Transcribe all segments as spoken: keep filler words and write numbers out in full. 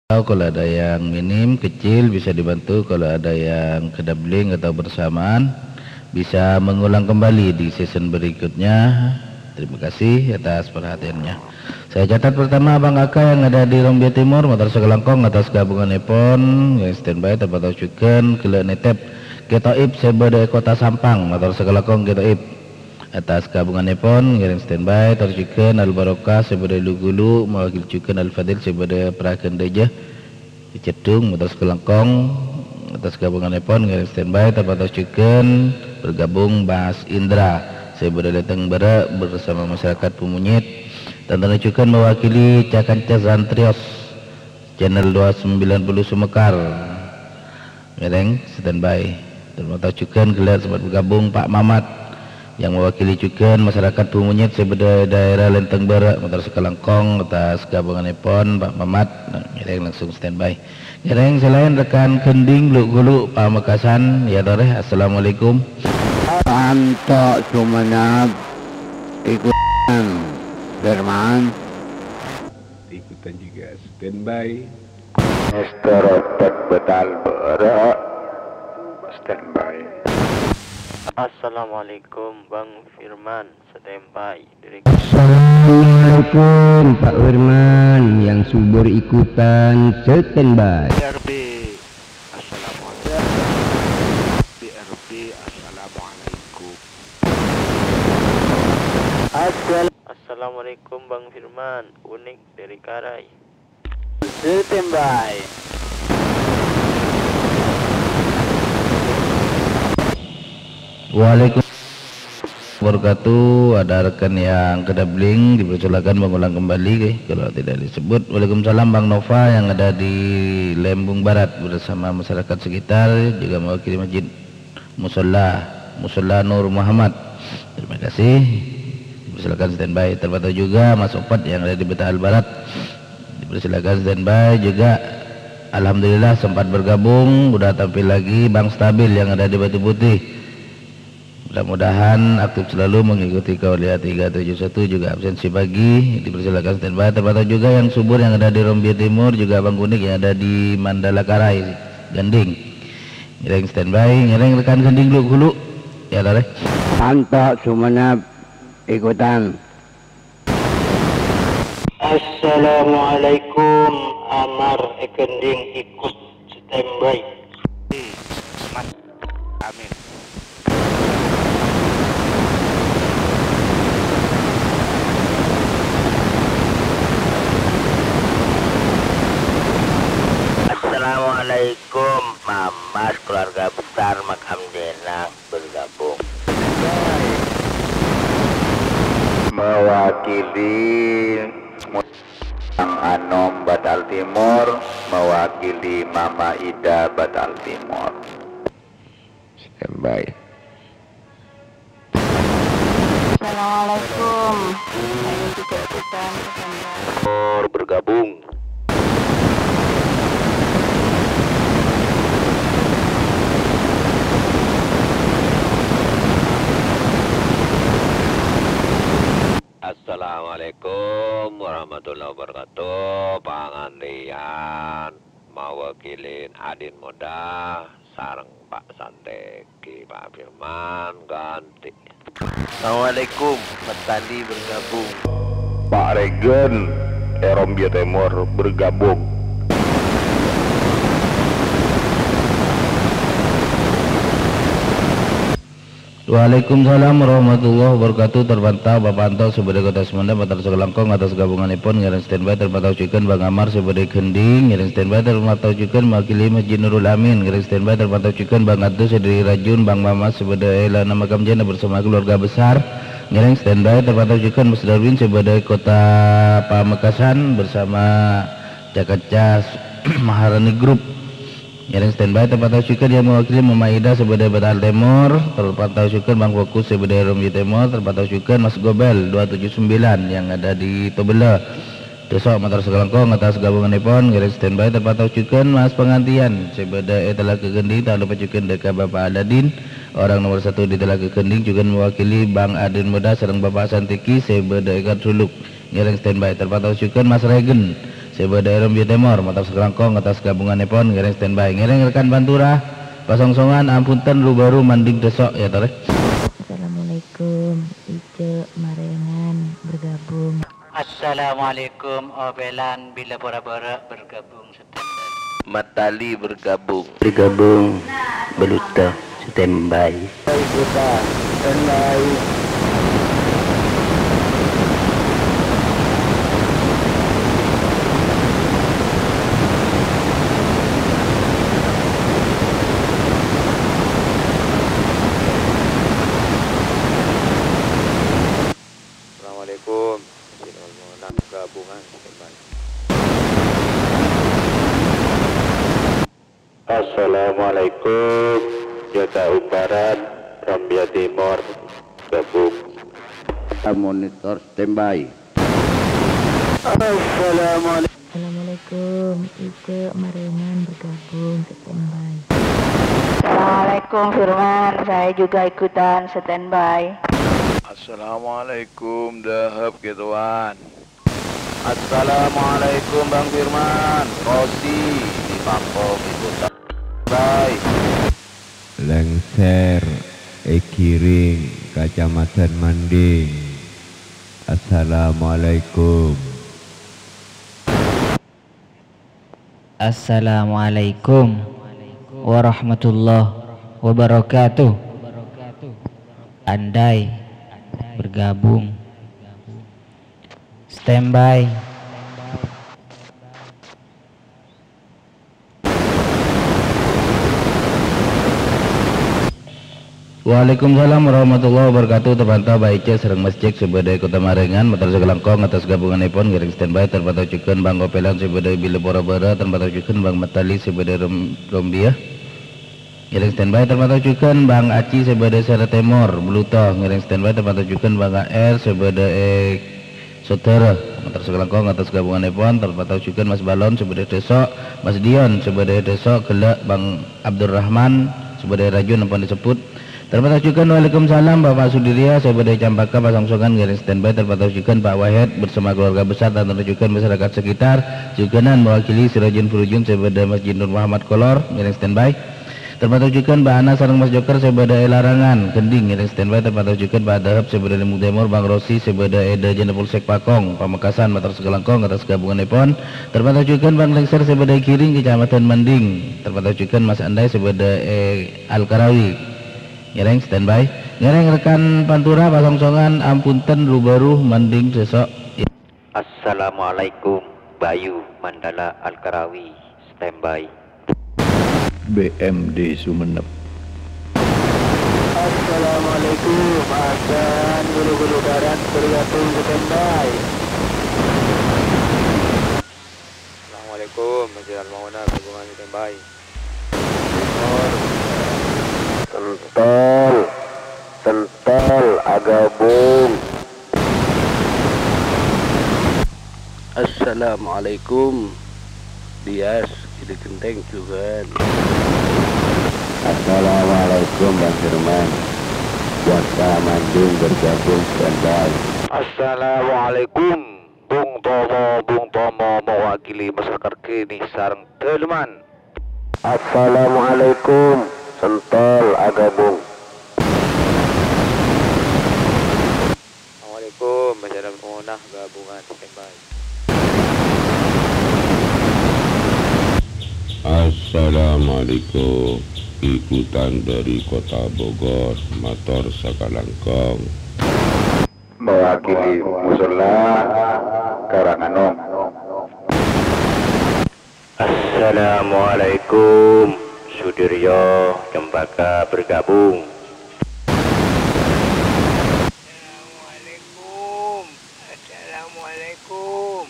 Kalau ada yang minim, kecil, bisa dibantu. Kalau ada yang kedabling atau bersamaan, bisa mengulang kembali di season berikutnya. Terima kasih atas perhatiannya. Saya catat pertama Bang Aka yang ada di Rombia Timur, mator sakalangkong atas gabungan epon, yang standby, terpantau jugan, gella' netep Ketoib sè bâdâ è Kota Sampang, mator sakalangkong Ketoib. Atas gabungan epon, ngèrèng standby, tor jugan Al Barokah sè bâdâ è Lugulu, mawakili jugan Al Fadil sè bâdâ è Pragan Dâjâ. Di Cedung, mator sakalangkong, atas gabungan epon, ngèrèng standby, terpantau jugan, bergabung Mas Indra, sè bâdâ è Lenteng Bârâ' bersama masyarakat Bumunyit. Tantona jugan mewakili Cakanca Santrios, Channel dua sembilan puluh Sumekar. Ngèrèng standby. Terpantau jugan gella' sempat bergabung Pak Mamat yang mewakili jugan masyarakat Bumunyit sè bâdâ è daerah Lenteng Bârâ', mator sakalangkong atas gabungan epon Pak Mamat. Nah, ngèrèng langsung standby. Ngèrèng sè laèn rekan Gending Lugulu Pamekasan, ya torè. Assalamualaikum. Anto' Sumenep ikutan Firman. Ikutan juga standby. Mister Robert Betal Bârâ', standby. Assalamualaikum, Bang Firman, standby. Dari Assalamualaikum, Pak Firman, yang subur ikutan, standby. B R B, Assalamualaikum. B R B, Assalamualaikum. Assal- Assalamualaikum, Bang Firman, Unik dari Karai. Standby. Waalaikumsalam wabarakatuh. Ada rekan yang kedabling, dipersilakan mengulang kembali, oke, kalau tidak disebut. Waalaikumsalam, Bang Nova yang ada di Lembung Barat bersama masyarakat sekitar, juga mewakili Masjid Musholla, Musholla Nur Muhammad. Terima kasih. Dipersilakan standby. Terpantau juga Mas Opat yang ada di Betahal Barat. Dipersilakan standby juga. Alhamdulillah sempat bergabung, udah tampil lagi Bang Stabil yang ada di Batu Putih. Mudah-mudahan aktif selalu mengikuti Kauliah tiga tujuh satu, juga absensi pagi. Dipersilakan standby. Terpantau juga yang subur yang ada di Rombia Timur, juga Bang Kunik yang ada di Mandala Karai, Gending. Ngèrèng standby, ngèrèng rekan Gending Lugulu. Ya, torè. Anto' Sumenep ikutan. Assalamualaikum, Amar è Gending ikut standby. Mas Amin. Assalamualaikum, Mamas, keluarga besar Makam Jenang bergabung. Mewakili Kang Anom Batal Timur, mewakili Mama Ida Batal Timur. Standby. Assalamualaikum. Saya juga ikutan standby. Bergabung. Assalamualaikum warahmatullahi wabarakatuh. Pangantèyan mawakilin Adin Moda sareng Pak Santeki, Pak Firman, ganti. Assalamualaikum, Mas Sandi bergabung. Pak Regen, è Rombia Timur, bergabung. Waalaikumsalam warahmatullahi wabarakatuh. Terpantau Bapak Anto sè bâdâ è Kota Sumenep, mator sakalangkong atas gabunganèpon, ngèrèng standby. Terpantau jughân Bang Amar sè bâdâ è Gending, ngèrèng standby. Terpantau jughân mewakili Masjid Nurul Amin, ngèrèng standby. Terpantau jughân Bang Abdus sè dâri Rajun, Bang Mamat sè bâdâ è Lana Makam Jana bersama keluarga besar, ngèrèng standby. Terpantau jughân Mas Darwin sè bâdâ è Kota Pamekasan bersama ca-kanca Maharani Group. Ngèrèng standby. Terpantau jughân yang mewakili Mama Ida sè bâdâ è Batal Timur, terpantau jughân Bang Fokus sè bâdâ è Rombia Timur, terpantau jughân Mas Gobel dua tujuh sembilan yang ada di Tobella. Dâ' sè mator sakalangkong atas gabunganèpon, ngèrèng standby. Terpantau jughân Mas Pangantian sè bâdâ è Telaga Gending, ta' loppa jughân dâ' ka Bapak Aladin, orang nomor satu di Telaga Gending, jughân mewakili Bang Adin Muda sareng Bapak Santiki sè bâdâ è Karduluk. Ngèrèng standby. Terpantau jughân Mas Regen sè bâdâ è Rombia Tèmor, mator sakalangkong atas ghâbhungannèpon ngèrèng standby. Ngèrèng rekan Pantura, pasongsongan, ampon ten ru-bâru mandhing dâso', ya, Tor. Assalamualaikum, Ijâ Marengan bergabung. Assalamualaikum, Opelan Bila Pora Bârâ' bergabung, standby. Matali bergabung. Bergabung, Beluta, standby. Ikutan, standby. Assalamualaikum. Gabungan, standby. Assalamualaikum, Jaga Umparan, Rambia Timur, gabung. Monitor standby. Assalamualaikum. Assalamualaikum, Ike Marengan bergabung, standby. Assalamualaikum, Firman. Saya juga ikutan, standby. Assalamualaikum, Dahab Ketuan. Assalamualaikum, Bang Firman. Rosi di Pampong, ikutan. Bye. Lengser è Giring, Kacamatan Manding. Assalamualaikum. Assalamualaikum warahmatullahi wabarakatuh. Andai bergabung. Standby. Waalaikumsalam warahmatullahi wabarakatuh. Terpantau Bang Ece sareng Mas Jack sè bâdâ è Kota Marengan, mator sakalangkong atas gabunganèpon ngèrèng standby. Terpantau jhughân Bang Kopelan sè bâdâ è Bilapora Bârâ', terpantau jhughân Bang Matali sè bâdâ è Rom-, Rombia. Ngèrèng standby, terpantau jhughân Bang Aci sè bâdâ è Sera Tèmor, Bluto. Ngèrèng standby, terpantau jhughân Bang A R sè bâdâ è Sodara. Mator sakalangkong atas gabunganèpon, terpantau jhughân Mas Balon sè bâdâ è Dâso', Mas Dion sè bâdâ è Dâso', ghellâ' Bang Abdurrahman sè bâdâ è Rajun ampon èsebbhut. Terpantau jhughân, waalaikumsalam, Bapak Sudirya sè bâdâ è Campaka, Pasongsongan, ngèrèng standby. Terpantau jhughân Pak Wahed bersama keluarga besar, terpantau jhughân masyarakat sekitar. Jhughânan mewakili Sirajun Furujun sè bâdâ Masjid Nur Muhammad Kolor, ngèrèng standby. Terpantau jhughân Mbak Ana sareng Mas Joker sè bâdâ è Larangan, Gending, ngèrèng standby. Terpantau jhughân Pak Dahab sè bâdâ è Limbung Tèmor, Bang Rosi sè bâdâ è Dâjâna Polsek Pakong, Pamekasan, mator sakalangkong atas gabunganèpon. Terpantau jhughân Bang Lengser sè bâdâ è Giring, Kecamatan Manding. Terpantau jhughân Mas Andai sè bâdâ è Al-Karawi. Ngèrèng standby. Ngèrèng rekan Pantura, Pasongsongan, ampon ten ru-bâru mandhing dâso'. Assalamualaikum, Bayu Mandala Al-Karawi, standby. B M D Sumenep. Assalamualaikum, Hasan Guru-guru Barat, bergabung, standby. Assalamualaikum, Masjid Al-Maunah, gabungan, standby. Sentol, sentol, agabung. Assalamualaikum, Dias, Gili Genteng jhughân. Assalamualaikum, Bang Firman. Jaka Manding bergabung, standby. Assalamualaikum, Bung Tomo, Bung Tomo mewakili masyarakat kènè sareng Daleman. Assalamualaikum, Sentol agabung. Assalamualaikum, Masyarakat Monah gabungan standby. Assalamualaikum, ikutan dari Kota Bogor, mator sakalangkong. Mewakili Musola Karanganom. Assalamualaikum, Sudiryo Cempaka bergabung. Assalamualaikum. Assalamualaikum.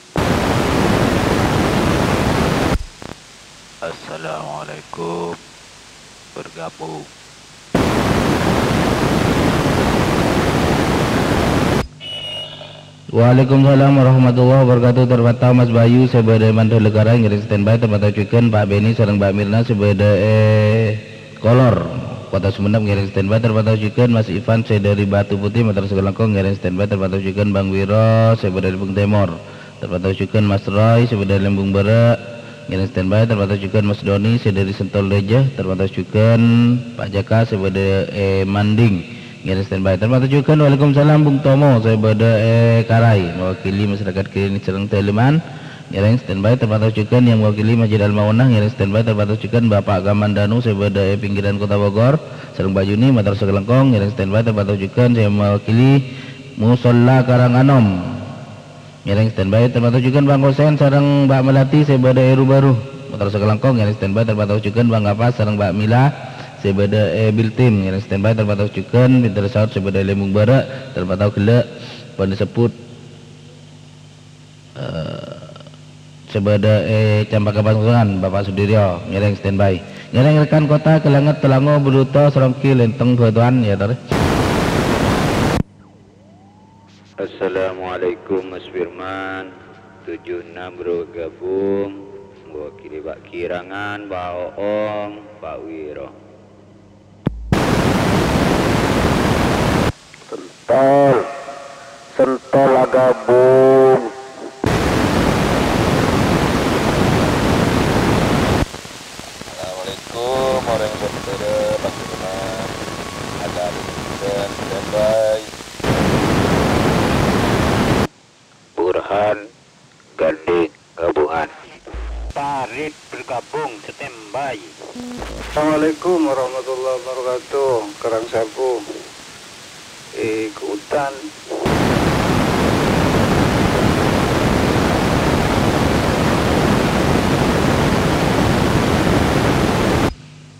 Assalamualaikum. Bergabung. Waalaikumsalam warahmatullahi wabarakatuh. Terpantau Mas Bayu sè bâdâ è Mandalakara ngèrèng standby. Terpantau jhughân Pak Beni sareng Mbak Mirna sè bâdâ è Kolor, Kota Sumenep ngèrèng standby. Terpantau jhughân Mas Ivan sè dâri Batu Putih, mator sakalangkong ngèrèng standby. Terpantau jhughân Bang Wiro sè bâdâ è Limbung Tèmor. Terpatos jhughân Mas Roy sè bâdâ è Lembung Bârâ', ngèrèng standby. Terpatos jhughân Mas Doni sè dâri Sentol Rajâ. Terpatos jhughân Pak Jaka sè bâdâ è Manding, ngèrèng standby. Terpatos jhughân, waalaikumsalam, Bung Tomo sè bâdâ è Karai, mewakili masyarakat Krinis sareng Daleman, ngèrèng standby. Terpatos jhughân yang mewakili Masjid Al-Maunah, ngèrèng standby. Terpatos jhughân Bapak Kamandanu sè bâdâ è pinggiran Kota Bogor, sareng Pak Juni, mator sakalangkong, ngèrèng standby. Terpatos jhughân sè mewakili Musholla Karanganom. Ngèrèng standby, terpatos jhughân Bang Kosen sareng Mbak Melati sè bâdâ è Rubaru. Mator sakalangkong, ngèrèng standby, terpatos jhughân Bang Kapas sareng Mbak Mila sè bâdâ è Biltim. Ngèrèng standby, terpatos jhughân Pinter Saut sè bâdâ è Lembung Bârâ', terpatos ghellâ' pon èsebbhut, eh, sè bâdâ è Cempaka Parsongan, Bapak Sudiryo. Ngèrèng standby. Ngèrèng rekan kota, Kelanget, Telango, Buluto, Serongki, Lenteng, Batuan, ya, Tor. Assalamualaikum, Mas Firman. Tujuh enam bergabung, mewakili Pak Kirangan, Pak Oong, Pak Wiro. Sentol. Sentol agabung. Assalamualaikum, orèng Bendera, Pak Firman. Ada di Biden, standby. Burhan, Ganding, gabungan. Parit bergabung, standby. Assalamualaikum warahmatullahi wabarakatuh. Karangsabu, ikutan.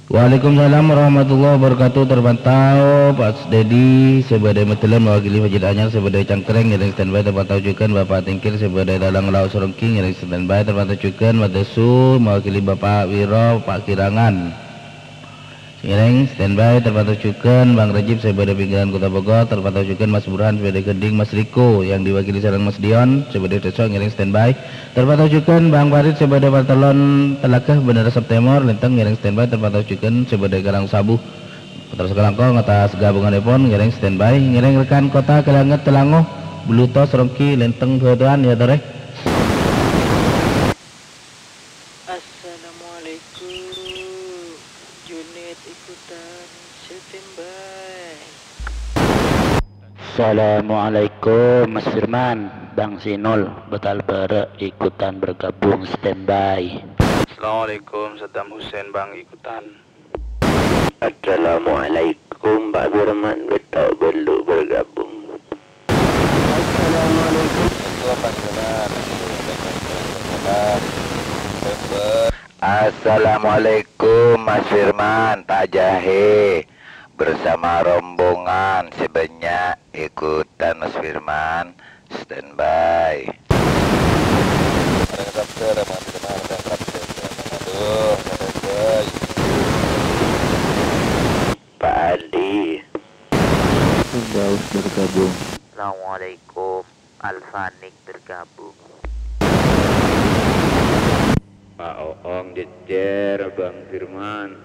Waalaikumsalam warahmatullahi wabarakatuh. Terpantau Pak Dedi sè bâdâ è Medellan mewakili Masjid Anyar sè bâdâ è Cangkreng, ngèrèng standby. Terpantau jhughân Bapak Tingkir sè bâdâ è Talang Lao Serongki, ngèrèng standby. Terpantau jhughân Madesu mewakili Bapak Wiro, Pak Kirangan. Ngèrèng standby. Terpantau jhughân Bang Rajib sè bâdâ pinggiran Kota Bogor. Terpantau jhughân Mas Burhan sè bâdâ è Gending, Mas Riko yang diwakili sareng Mas Dion sè bâdâ è Deso, ngèrèng standby. Terpantau jhughân Bang Farid sè bâdâ Partalon Telaga, Bendera Sop Tèmor, Lenteng, ngèrèng standby. Terpantau jhughân sè bâdâ è Karangsabu. Terros kalangkong atas gabunganèpon, ngèrèng standby. Ngèrèng rekan kota, Kelanget, Telango, Buluto, Serongki, Lenteng, Batuan, ya, Tor, è. Assalamualaikum. Junit ikutan standby. Assalamualaikum, Mas Firman. Bang Sinul, Betal Bârâ', ikutan bergabung, standby. Assalamualaikum, Saddam Hussein, Bang, ikutan. Assalamualaikum, Pak Firman, Betal Bâllu' bergabung. Assalamualaikum. Assalamualaikum, Mas Firman, Pak Jahe. Bersama rombongan sebanyak ikutan Mas Firman, standby. Pak Adi. Firdaus bergabung. Assalamualaikum. Alfanik bergabung. Pak Oong jejer, Bang Firman.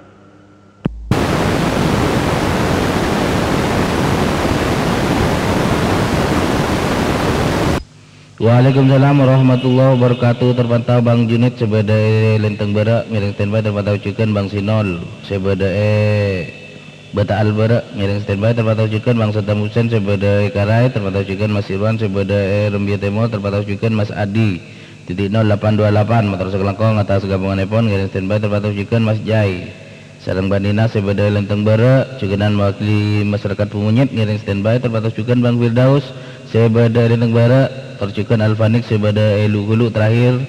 Waalaikumsalam warahmatullahi wabarakatuh. Terpantau Bang Junid sè bâdâ è Lenteng Bârâ', ngèrèng standby. Terpantau jhughân Bang Sinol sè bâdâ è Bata Al Bârâ', ngèrèng standby. Terpantau jhughân Bang Saddam Hussein sè bâdâ è Karai. Terpantau jhughân Mas Irwan sè bâdâ è Rembia Tèmor. Terpantau jhughân Mas Adi, titik nol delapan dua delapan, mator sakalangkong atas gabunganèpon, ngèrèng standby. Terpantau jhughân Mas Jai sareng Mbak Nina sè bâdâ è Lenteng Bârâ', jhughânan mewakili masyarakat Bumbunyit, ngèrèng standby. Terpantau jhughân Bang Firdaus sè bâdâ è Lenteng Bârâ', tor jhughân Alfanik sè bâdâ è Lu-Ghulu terakhir,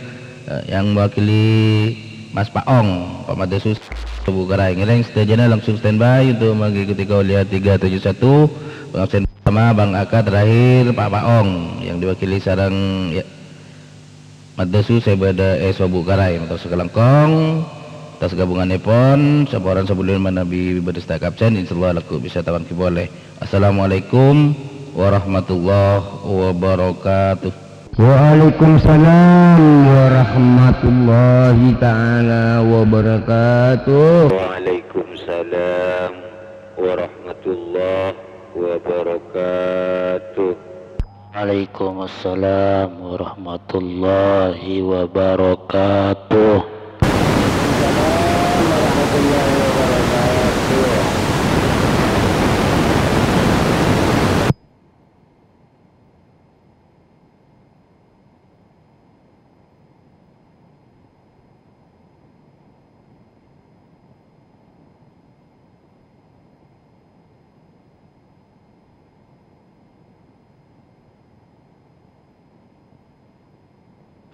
eh, yang mewakili Mas Paong, Pak Made Sus, Sobu Karai. Ngèrèng sadhâjâna langsung standby untuk mengikuti kauliah tiga tujuh satu. Pangabsen pertama, Bang Aka, terakhir, Pak Paong, yang diwakili sareng, ya, Made Sus sè bâdâ è Sobu Karai. Mator sakalangkong, atas gabunganèpon, saporana sabellunna manabi bâdâ sè ta' kaabsen, insyaallah lagghu' bisa ta' manggi polè. Assalamualaikum warahmatullahi wabarakatuh. Waalaikumsalam warahmatullahi taala wabarakatuh. Waalaikumsalam warahmatullahi wabarakatuh. Waalaikumsalam warahmatullahi wabarakatuh. Waalaikumsalam warahmatullahi wabarakatuh.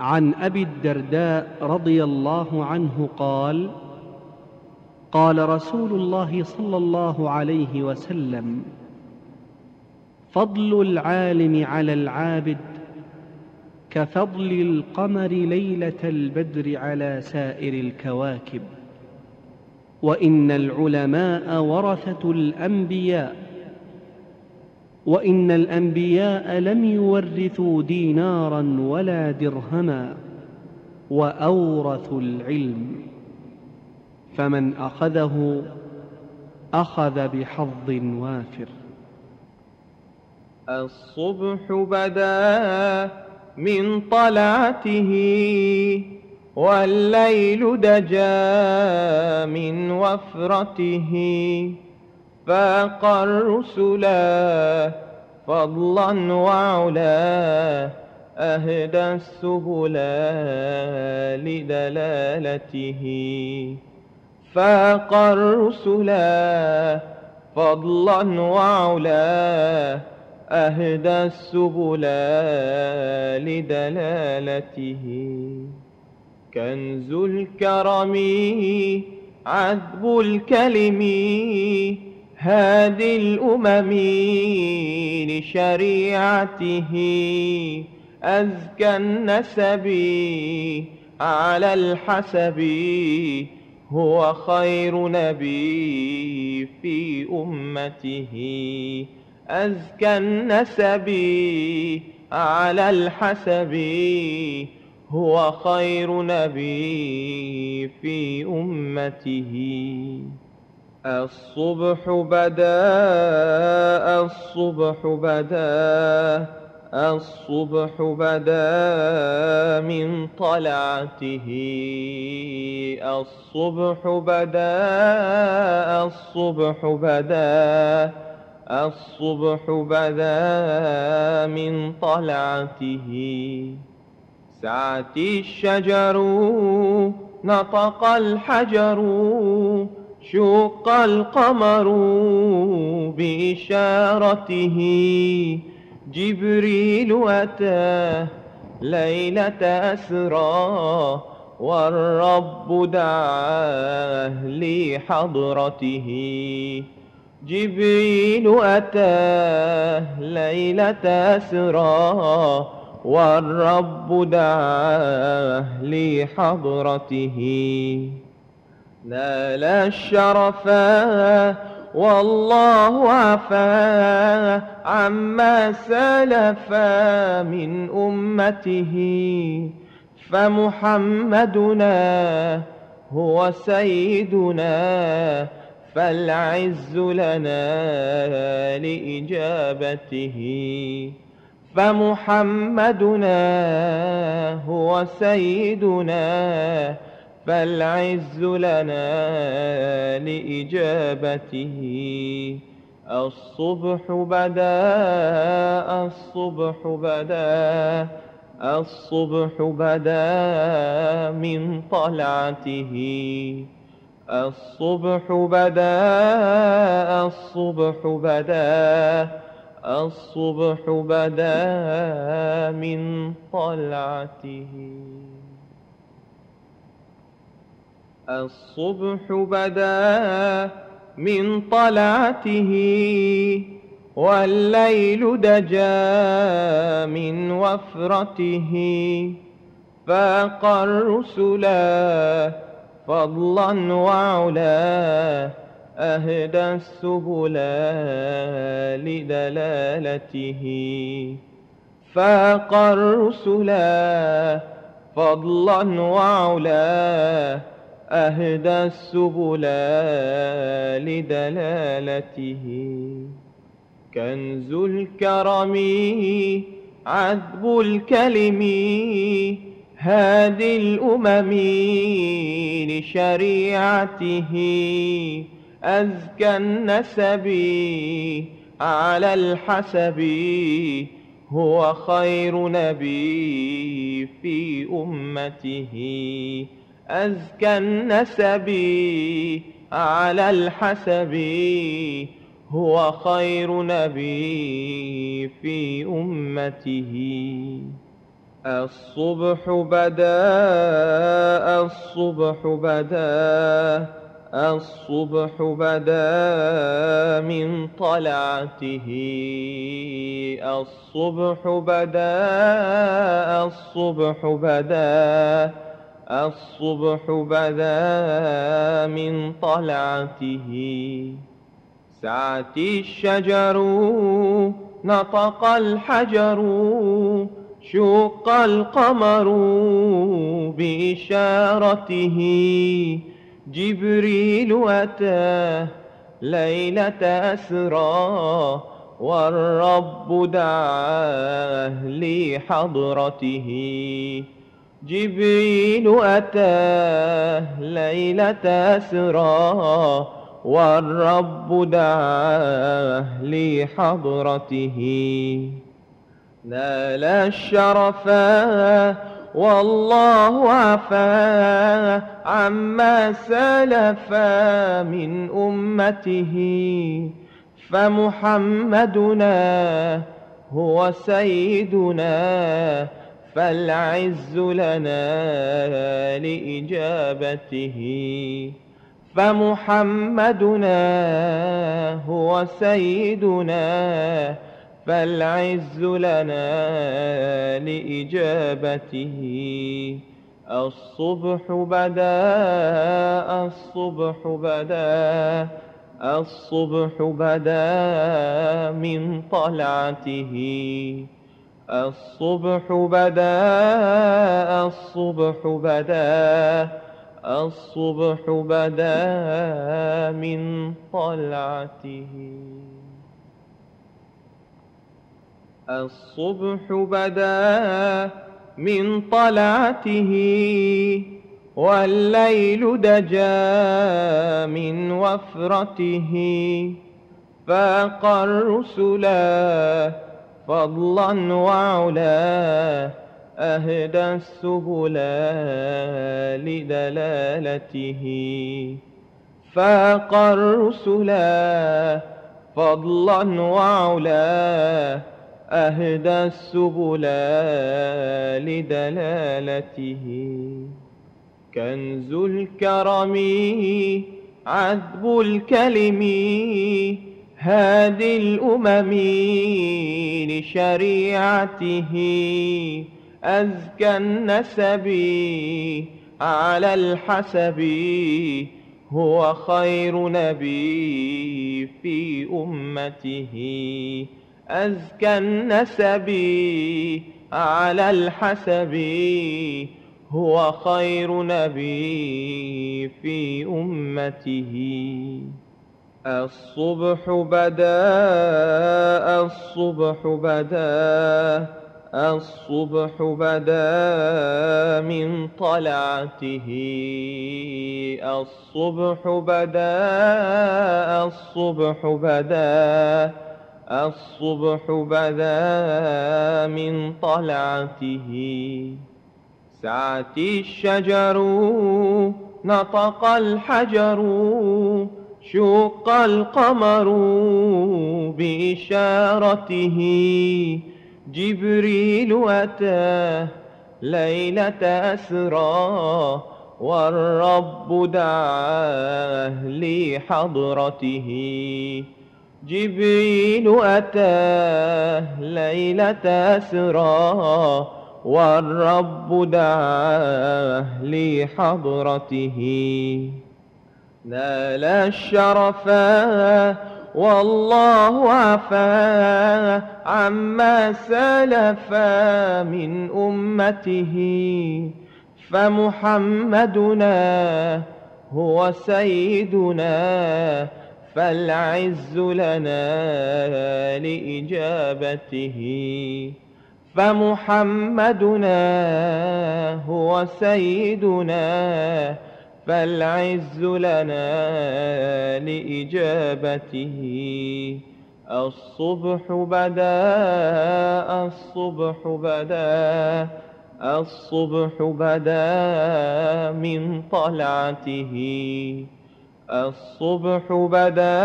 عن أبي الدرداء رضي الله عنه قال: قال رسول الله صلى الله عليه وسلم: فضل العالم على العابد كفضل القمر ليلة البدر على سائر الكواكب، وإن العلماء ورثة الأنبياء، وإن الأنبياء لم يورثوا دينارا ولا درهما، وأورثوا العلم، فمن أخذه أخذ بحظ وافر. الصبح بدا من طلعته، والليل دجا من وفرته، فاق الرسلا فضلا وعلا، أهدى السبلا لدلالته. فاق الرسلا فضلا وعلا، أهدى السبلا لدلالته. كنز الكرم عذب الكلم، هادي الأمم لشريعته. أزكى النسب على الحسب، هو خير نبي في أمته. أزكى النسب على الحسب، هو خير نبي في أمته. الصبح بدا، الصبح بدا، الصبح بدا من طلعته. الصبح بدا، الصبح بدا، الصبح بدا من طلعته. سعت الشجر، نطق الحجر، شق القمر بإشارته. جبريل أتى ليلة أسرى، والرب دعاه لحضرته. جبريل أتى ليلة أسرى، والرب دعاه لحضرته. نال الشرفا والله عفا عما سلفا من أمته. فمحمدنا هو سيدنا، فالعز لنا لإجابته. فمحمدنا هو سيدنا، فالعز لنا لإجابته. الصبح بدا، الصبح بدا، الصبح بدا من طلعته. الصبح بدا، الصبح بدا، الصبح بدا من طلعته. الصبح بدا من طلعته، والليل دجا من وفرته. فاق الرسلا فضلا وعلا، أهدى السبلا لدلالته. فاق الرسلا فضلا وعلا، أهدى السبلا لدلالته. كنز الكرم عذب الكلم هادي الأمم لشريعته، أزكى النسب على الحسب، هو خير نبي في أمته. أزكى النسب على الحسب، هو خير نبي في أمته. الصبح بدا، الصبح بدا، الصبح بدا من طلعته. الصبح بدا، الصبح بدا، الصبح بدا من طلعته. سعت الشجر، نطق الحجر، شق القمر بإشارته. جبريل أتى ليلة أسرى، والرب دعاه لحضرته. جبريل أتى ليلة أسرى، والرب دعاه لحضرته. نال الشرفا والله عفا عما سلف من أمته. فمحمدنا هو سيدنا، فالعز لنا لإجابته. فمحمدنا هو سيدنا، فالعز لنا لإجابته. الصبح بدا، الصبح بدا، الصبح بدا من طلعته. الصبح بدا، الصبح بدا، الصبح بدا من طلعته. الصبح بدا من طلعته، والليل دجا من وفرته. فاق الرسلا فضلا وعلا، أهدى السبلا لدلالته. فاق الرسلا فضلا وعلا، أهدى السبلا لدلالته. كنز الكرم عذب الكلم، هادي الأمم لشريعته. أزكى النسب على الحسب، هو خير نبي في أمته. أزكى النسب على الحسب، هو خير نبي في أمته. الصبح بدا، الصبح بدا، الصبح بدا من طلعته. الصبح بدا، الصبح بدا، الصبح بدا من طلعته. سعت الشجر، نطق الحجر، شق القمر بإشارته. جبريل أتى ليلة أسرى، والرب دعاه لحضرته. جبريل أتى ليلة أسرى، والرب دعاه لحضرته. نال الشرفا والله عفا عما سلف من أمته. فمحمدنا هو سيدنا، فالعز لنا لإجابته. فمحمدنا هو سيدنا، فالعز لنا لإجابته. الصبح بدا، الصبح بدا، الصبح بدا من طلعته. الصبح بدا،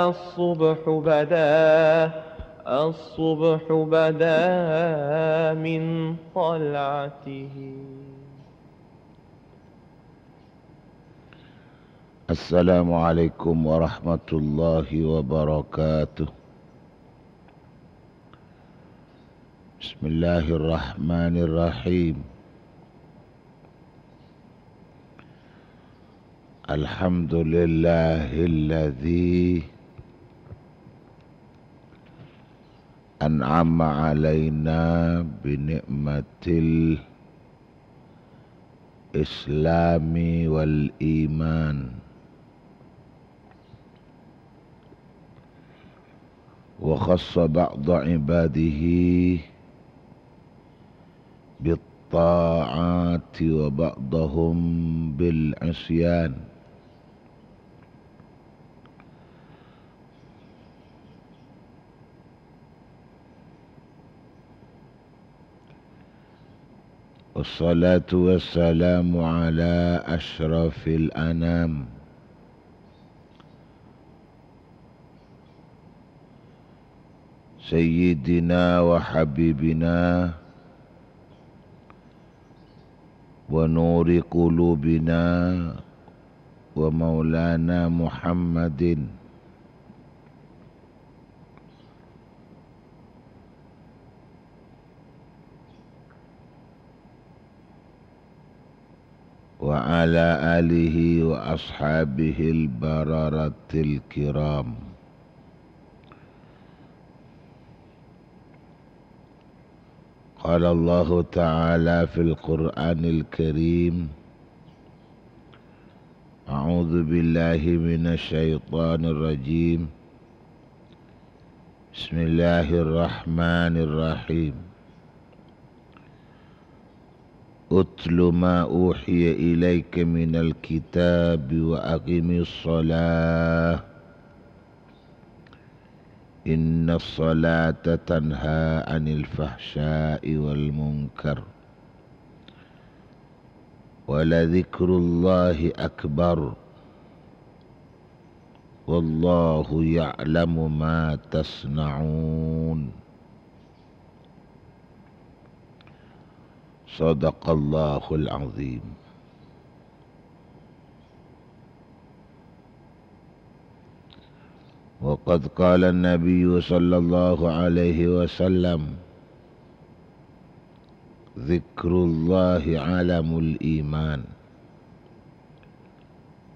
الصبح بدا، الصبح بدا من طلعته. السلام عليكم ورحمة الله وبركاته. بسم الله الرحمن الرحيم. الحمد لله الذي أنعم علينا بنعمة الإسلام والإيمان، وخص بعض عباده بالطاعات وبعضهم بالعصيان. والصلاة والسلام على أشرف الأنام، سيدنا وحبيبنا ونور قلوبنا ومولانا محمد وعلى آله وأصحابه البررة الكرام. قال الله تعالى في القرآن الكريم: أعوذ بالله من الشيطان الرجيم. بسم الله الرحمن الرحيم. اتل ما أوحي إليك من الكتاب وأقم الصلاة إن الصلاة تنهى عن الفحشاء والمنكر ولذكر الله أكبر والله يعلم ما تصنعون. صدق الله العظيم. وقد قال النبي صلى الله عليه وسلم: ذكر الله علم الإيمان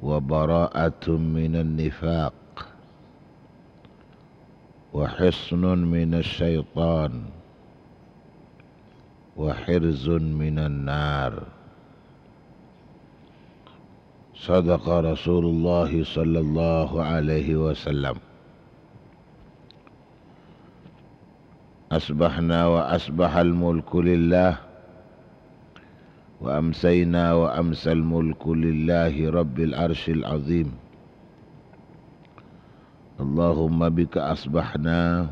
وبراءة من النفاق وحصن من الشيطان وحرز من النار. صدق رسول الله صلى الله عليه وسلم. أصبحنا وأصبح الملك لله، وأمسينا وأمسى الملك لله رب العرش العظيم. اللهم بك أصبحنا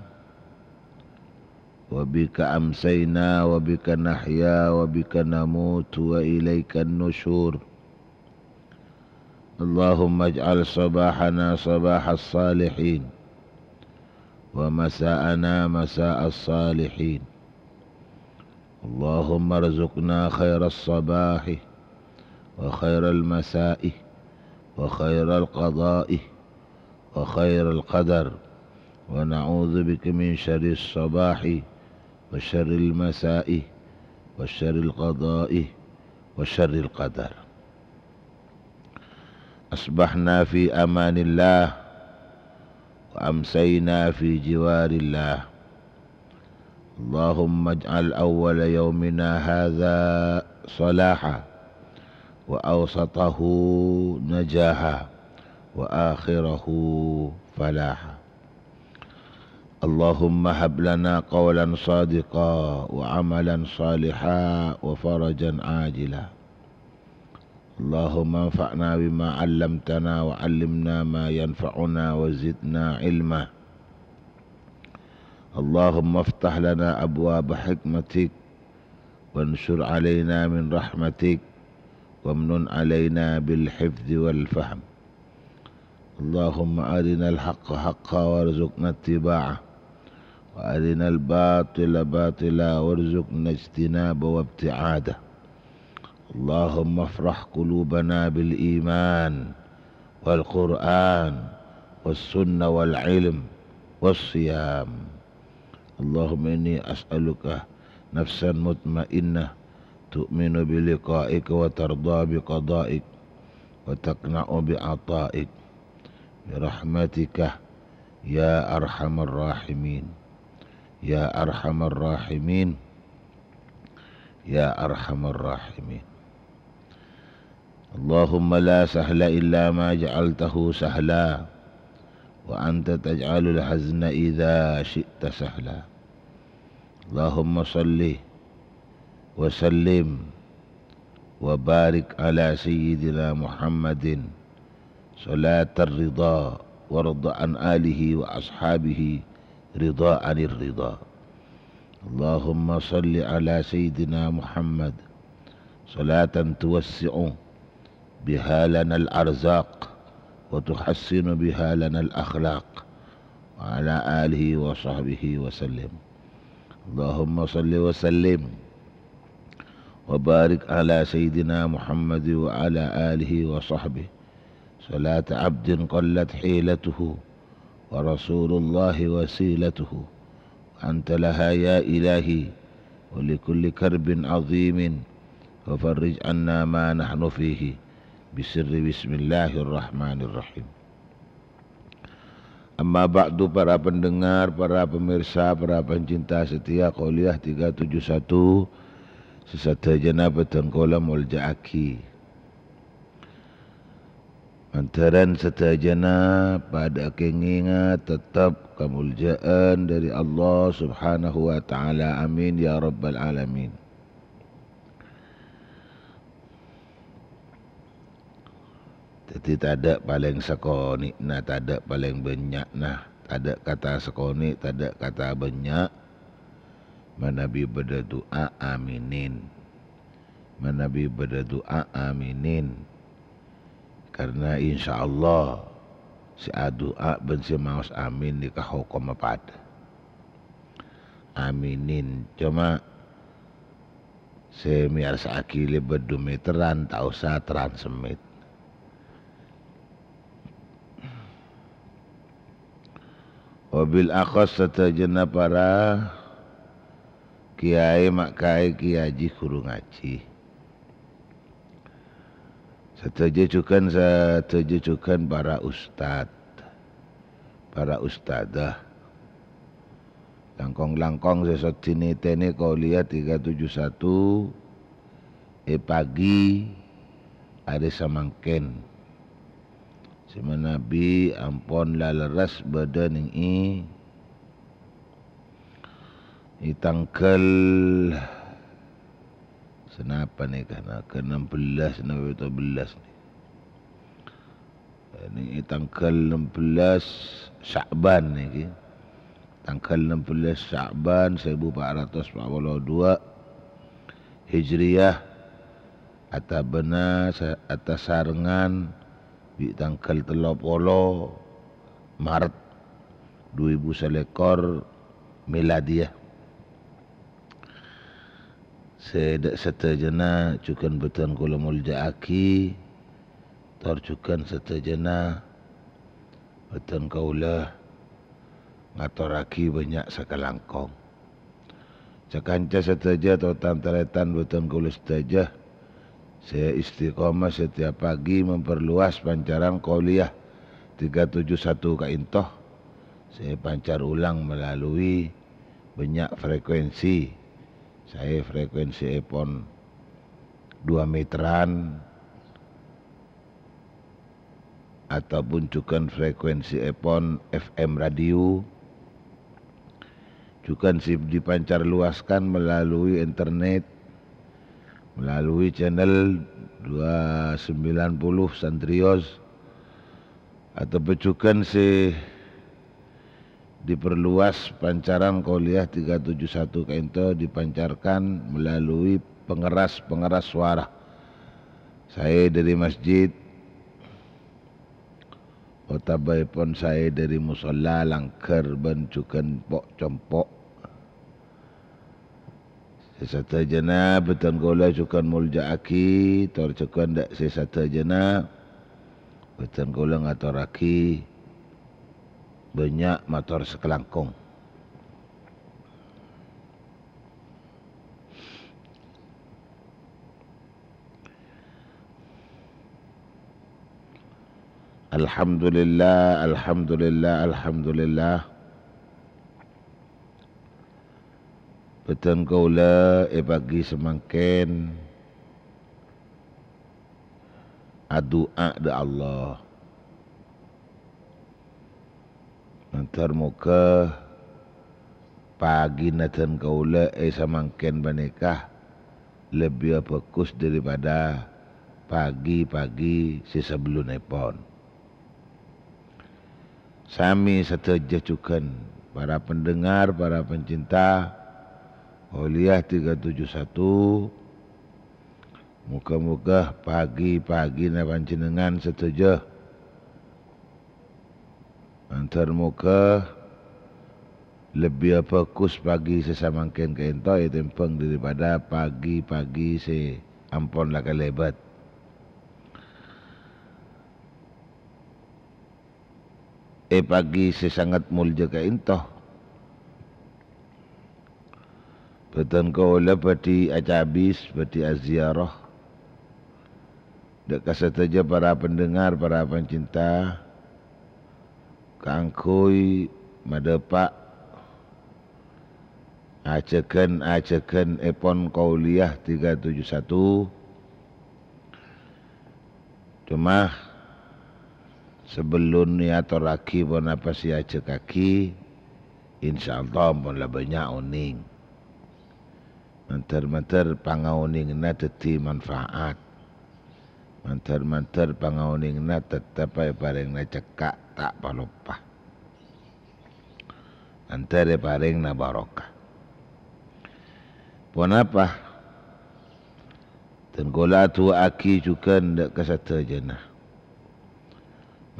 وبك أمسينا وبك نحيا وبك نموت وإليك النشور. اللهم اجعل صباحنا صباح الصالحين ومساءنا مساء الصالحين. اللهم ارزقنا خير الصباح وخير المساء وخير القضاء وخير القدر، ونعوذ بك من شر الصباح وشر المساء وشر القضاء وشر القدر. أصبحنا في أمان الله، وأمسينا في جوار الله. اللهم اجعل أول يومنا هذا صلاحا، وأوسطه نجاحا، وآخره فلاحا. اللهم هب لنا قولا صادقا وعملا صالحا وفرجا عاجلا. اللهم انفعنا بما علمتنا وعلمنا ما ينفعنا وزدنا علما. اللهم افتح لنا أبواب حكمتك وانشر علينا من رحمتك وامنن علينا بالحفظ والفهم. اللهم أرنا الحق حقا وارزقنا اتباعه، وأرنا الباطل باطلا وارزقنا اجتنابه وابتعاده. اللهم افرح قلوبنا بالإيمان والقرآن والسنة والعلم والصيام. اللهم إني أسألك نفسا مطمئنة تؤمن بلقائك وترضى بقضائك وتقنع بعطائك برحمتك يا أرحم الراحمين، يا أرحم الراحمين، يا أرحم الراحمين. اللهم لا سهل إلا ما جعلته سهلا، وأنت تجعل الحزن إذا شئت سهلا. اللهم صل وسلم وبارك على سيدنا محمد صلاة الرضا، وارض عن آله وأصحابه رضا عن الرضا. اللهم صل على سيدنا محمد صلاة توسع بها لنا الأرزاق وتحسن بها لنا الأخلاق، وعلى آله وصحبه وسلم. اللهم صل وسلم وبارك على سيدنا محمد وعلى آله وصحبه صلاة عبد قلت حيلته ورسول الله وسيلته، وأنت لها يا إلهي، ولكل كرب عظيم، وفرج عنا ما نحن فيه، بسر بسم الله الرحمن الرحيم. Amma ba'du, para pendengar, para pemirsa, para pencinta setia Qauliyah tiga tujuh satu, sè sadhâjâna bhâdhân kaulâ molja'aghi. Mandhârân sadhâjâna padhâ kèngènga tettep kamolja'an dhâri Allah Subhanahu wa Ta'ala. Amin, ya Rabbal Alamin. Dhâddhi, tadhâ' palèng sakonè'na, tadhâ' palèng bânnya'na, tadhâ' kata sakonè', tadhâ' kata bânnya'. Manabi bâdâ du'a, aminin. Manabi bâdâ du'a, aminin. Karna insyaallah sè adu'a bân sè maos amin nèka hokomma padâ. Aminin. Coma sè mèyarsa'aghi lèbât dua meteran, ta' osa transmit. Wabil akhas sadhâjâna para kèyaè, ma' kaè, kèyaji, ghuru ngajhi. Sadhâjâ jhughân, sadhâjâ jhughân para ustad, para ustadzah. Langkong-langkong sè sodi nètènè Qauliyah tiga tujuh satu è pagi arè samangkèn. Sè manabi ampon la lerres bâdâ nèng è, è tangghâl sanapa nèka, na, ke enam belas napa pètto belas nèka. Nèng è tangghâl enam belas Sya'ban nèka. Tangghâl enam belas Sya'ban sèbu pa' ratos pa' polo duwâ' Hijriyah, atabâna sa-, atasarengan bi' tangghâl tello polo Maret dua èbu salèkor Miladiyah. Sè dâ' sadhâjâna jhughân bhâdhân kaulâ molja'aghi, tor jhughân sadhâjâna bhâdhân kaulâ ngatorraghi bânnya' sakalangkong. Ca-kanca sadhâjâ, tan-tarètan bhâdhân kaulâ sadhâjâ sè istiqomah setiap pagi memperluas pancaran Qauliyah tiga tujuh satu ka'ènto, sè èpancar ulang melalui bânnya' frekuensi. Saè frekuensièpon dua meteran, ataupun jhughân frekuensièpon F M radio, Jhughân sè dipancar luaskan melalui internet, melalui channel dua sembilan puluh Santrios, atau jhughân sè diperluas pancaran kuliah tiga tujuh satu ka'ento dipancarkan melalui pengeras-pengeras suara. Saè dhâri masjid, otabâèpon saè dhâri musholla, langghâr bân jhughân po'-compo'. Sè sadhâjâna bhâdhân kaulâ jhughân molja'aghi, tor jhughân dâ' sè sadhâjâna bhâdhân kaulâ ngatorraghi bânnya' mator sakalangkong. Alhamdulillah, alhamdulillah, alhamdulillah. Bhâdhân kaulâ è pagi samangkèn adu'a dâ' Allah. Mandhâr moghâ pagina dhân kaulâ è samangkèn panèka lebbi abhâghus daripada pagi-pagi sè sabellunèpon. Samè sadhâjâ jhughân, para pendengar, para pencinta Kuliah tiga tujuh satu, moghâ-moghâ pagi-pagina panjhennengngan sadhâjâ mandhâr moghâ lebbi abhâghus pagi sè samangkèn ka'ènto ètèmbhâng daripada pagi-pagi sè ampon la kalèbât. È pagi sè sanget molja ka'ènto, bhâdhân kaulâ bhâdhi acabis, bhâdhi aziarah dâ' ka sadhâjâ para pendengar, para pencinta, kaangghuy madhâpa' ajhâghân-ajhâghânèpon Kuliah tiga tujuh satu. Coma, sabellun èyatorraghi ponapa sè èajhâghâghi, insyaallah ampon la bânnya' onèng. Mandhâr-mandhâr pangaonènganna dhâddhi manfaat. Mandhâr-mandhâr pangaonènganna tettep èparèngana cekka' ta' paloppa. Mandhâr èparèngana barokah. Ponapa? Dhân kaulâ adu'aaghi jhughân dâ' ka sadhâjâna.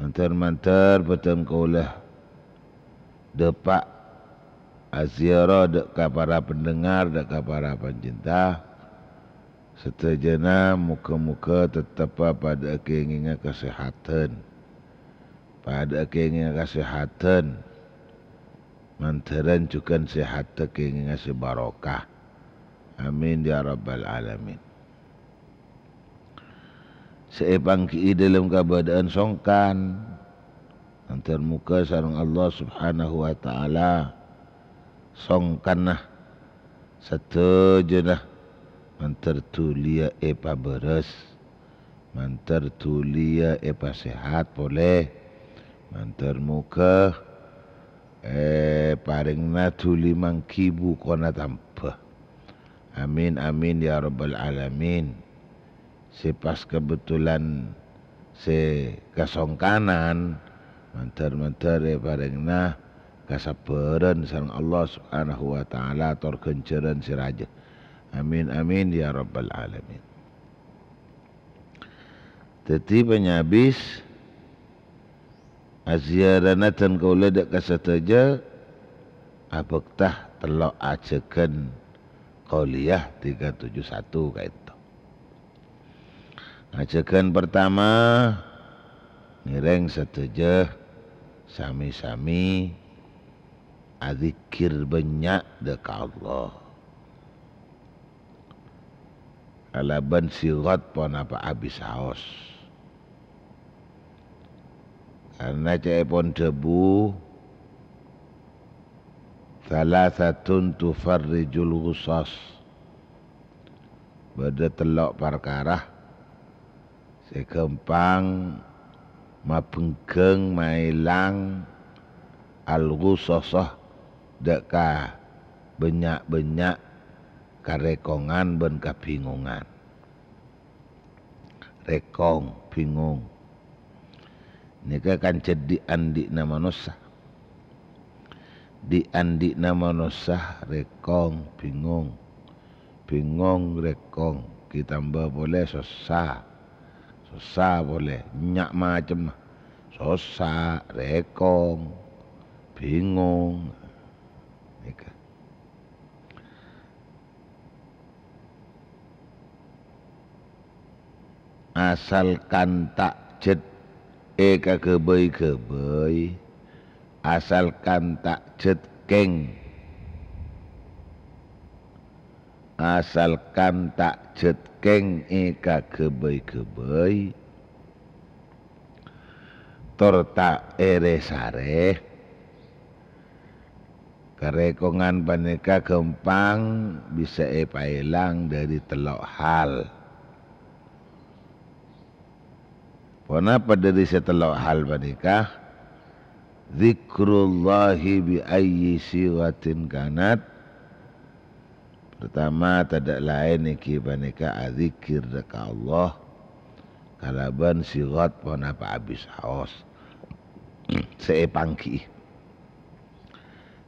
Mandhâr-mandhâr bhâdhân kaulâ dhâpa' aziarah dâ' ka para pendengar, dâ' ka para pencinta. Sadhâjâna moghâ-moghâ tetteppa padâ akèngènga kasèhadhân. Padâ akèngènga kasèhadhân. Mandhârân jhughân sèhadhâ kèngènga sè barokah. Amin ya rabbal alamin. Sè èpangghi'i dâlem kabâdâ'ân songkan, mandhâr moghâ sareng Allah Subhanahu wa Ta'ala songkanna sadhâjâna mandhâr dhuliyâ èpabârâs, mandhâr dhuliyâ èpasèhat polè, mandhâr moghâ èparèngana dhuli mangghi bukona tamba. Amin, amin, ya rabbal alamin. Sè pas kabhendherrân sè kasongkanan, mandhâr-mandhâr èparèngana kasabbhârân sareng Allah Subhanahu wa Ta'ala tor ghânjhârân sè rajâ. Amin, amin, ya rabbal alamin. Dhâddhi, panyabis, aziarana dhân kaulâ dâ' ka sadhâjâ abhâkta tello' ajhâghân Kuliah tiga tujuh satu ka'ènto. Ajhâghân partama, ngèrèng sadhâjâ sami-sami adzikkèr bânnya' dâ' ka Allah. Kalabân sighot ponapa abisaos. Karna ca'èpon dhâbu, "Tsalasatun tufarrijul ghutsas." Bâdâ tello' parkara sè ghâmpang mabhengghâng, maèlang al-ghutsasa dâ' ka Bânnya'-bânnya' karèkongan bân kabhingongan. Rèkong, bhingong. Nèka kan jhât dhi'-andhi'na manossa. Dhi'-andhi'na manossa rèkong, bhingong. Bhingong, rèkong. Ghi' tamba polè sossa. Sossa polè. Nya' macemma. Sossa, rèkong, bhingong. Nèka. Asalkan ta' jhât èkaghâbây-ghâbây, asalkan ta' jhât kèng, asalkan ta' jhât kèng èkaghâbây-ghâbây, tor ta' èrè-sarè, karèkongan panèka ghâmpang bisa èpaèlang dhâri tello' hal. Ponapa dhâri sè tello' hal panèka? Dzikrullahi bi ayyi sighatin kanat. Pertama, tadâ' laèn èngghi panèka adzikir ka Allah kalabân sighat ponapa abisaos sè èpangghi'i.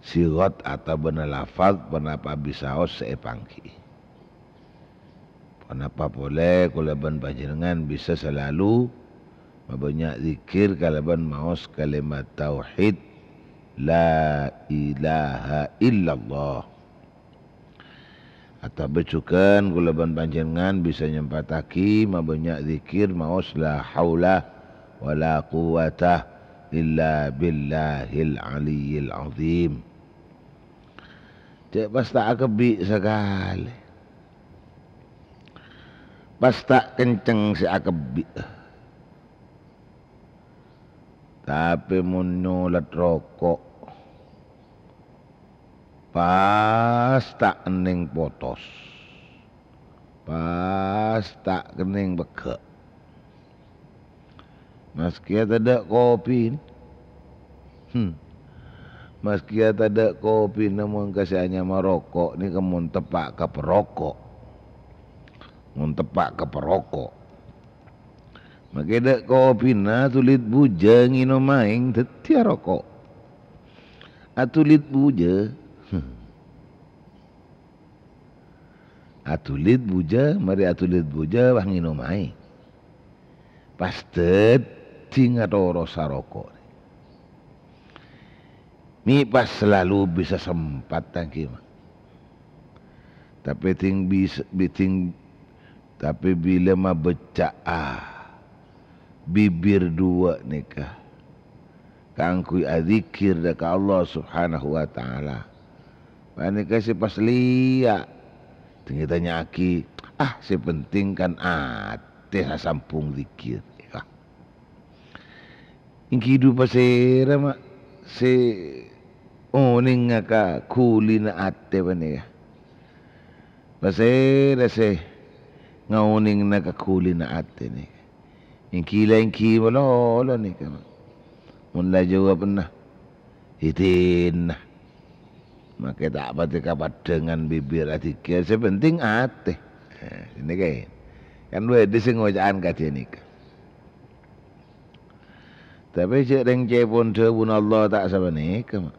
Sighat otabâna lafaz ponapa abisaos sè èpangghi'i. Ponapa polè kaulâ bân panjhennengngan bisa salalu mabânnya' dzikir kalabân maos kalimat tauhid, "La ilaha illallah." Otabâ jhughân kaulâ bân panjhennengngan bisa nyempattaghi mabânnya' dzikir maos la haula wala quwwata illa billahil aliyyil azim. Cè' pas ta' akebbi' sakalè. Pas ta' kenceng sè akebbi'. Tapè mon nyolèt roko', pas ta' ennèng potos. Pas ta' kennèng pegghâ'. Maskè tadâ' kopina. Hmm. Maskè tadâ' kopina, mon ka sè anyama roko' nèka mon teppa' ka paroko'. Mon teppa' ka paroko'. Maskè tadâ' kopina, atolèt bujâ ngènom aèng, dhâddhiyâ roko'. Atolèt bujâ. Hmm. Atolèt bujâ, marè atolèt bujâ, wah ngènom aèng. Pas dhâddhi ngatorosa roko'. Mè' pas salalu bisa sempat tangkè, ma. Tapè dhing bis-, bi-, dhing, tapè bilâ mabâcca'a bibir duwâ' nèka kaangghuy adzikir dâ' ka Allah Subhanahu wa Ta'ala. Panèka sè pas lèya'. Dhing ètanya'aghi, ah, sè penting kan atè sasambhung dzikir. Yâ. Èngghi dhu pasèra, ma', sè onènga ka ghulina atè panèka? Pasèra sè ngaonèngana ka ghulina atè nèka? Èngghi la èngghi malolo nèka, ma'. Mon la jâwâbhânna, "Èdina." Maskè ta' patè kapaddhângan bibir adzikir, sè penting atè. Nah, nèka. Kan bâdâ sè ngoca'an kadhi nèka. Tapè jhâ' rèng cèpon dhâbuna Allah ta' sapanèka, ma.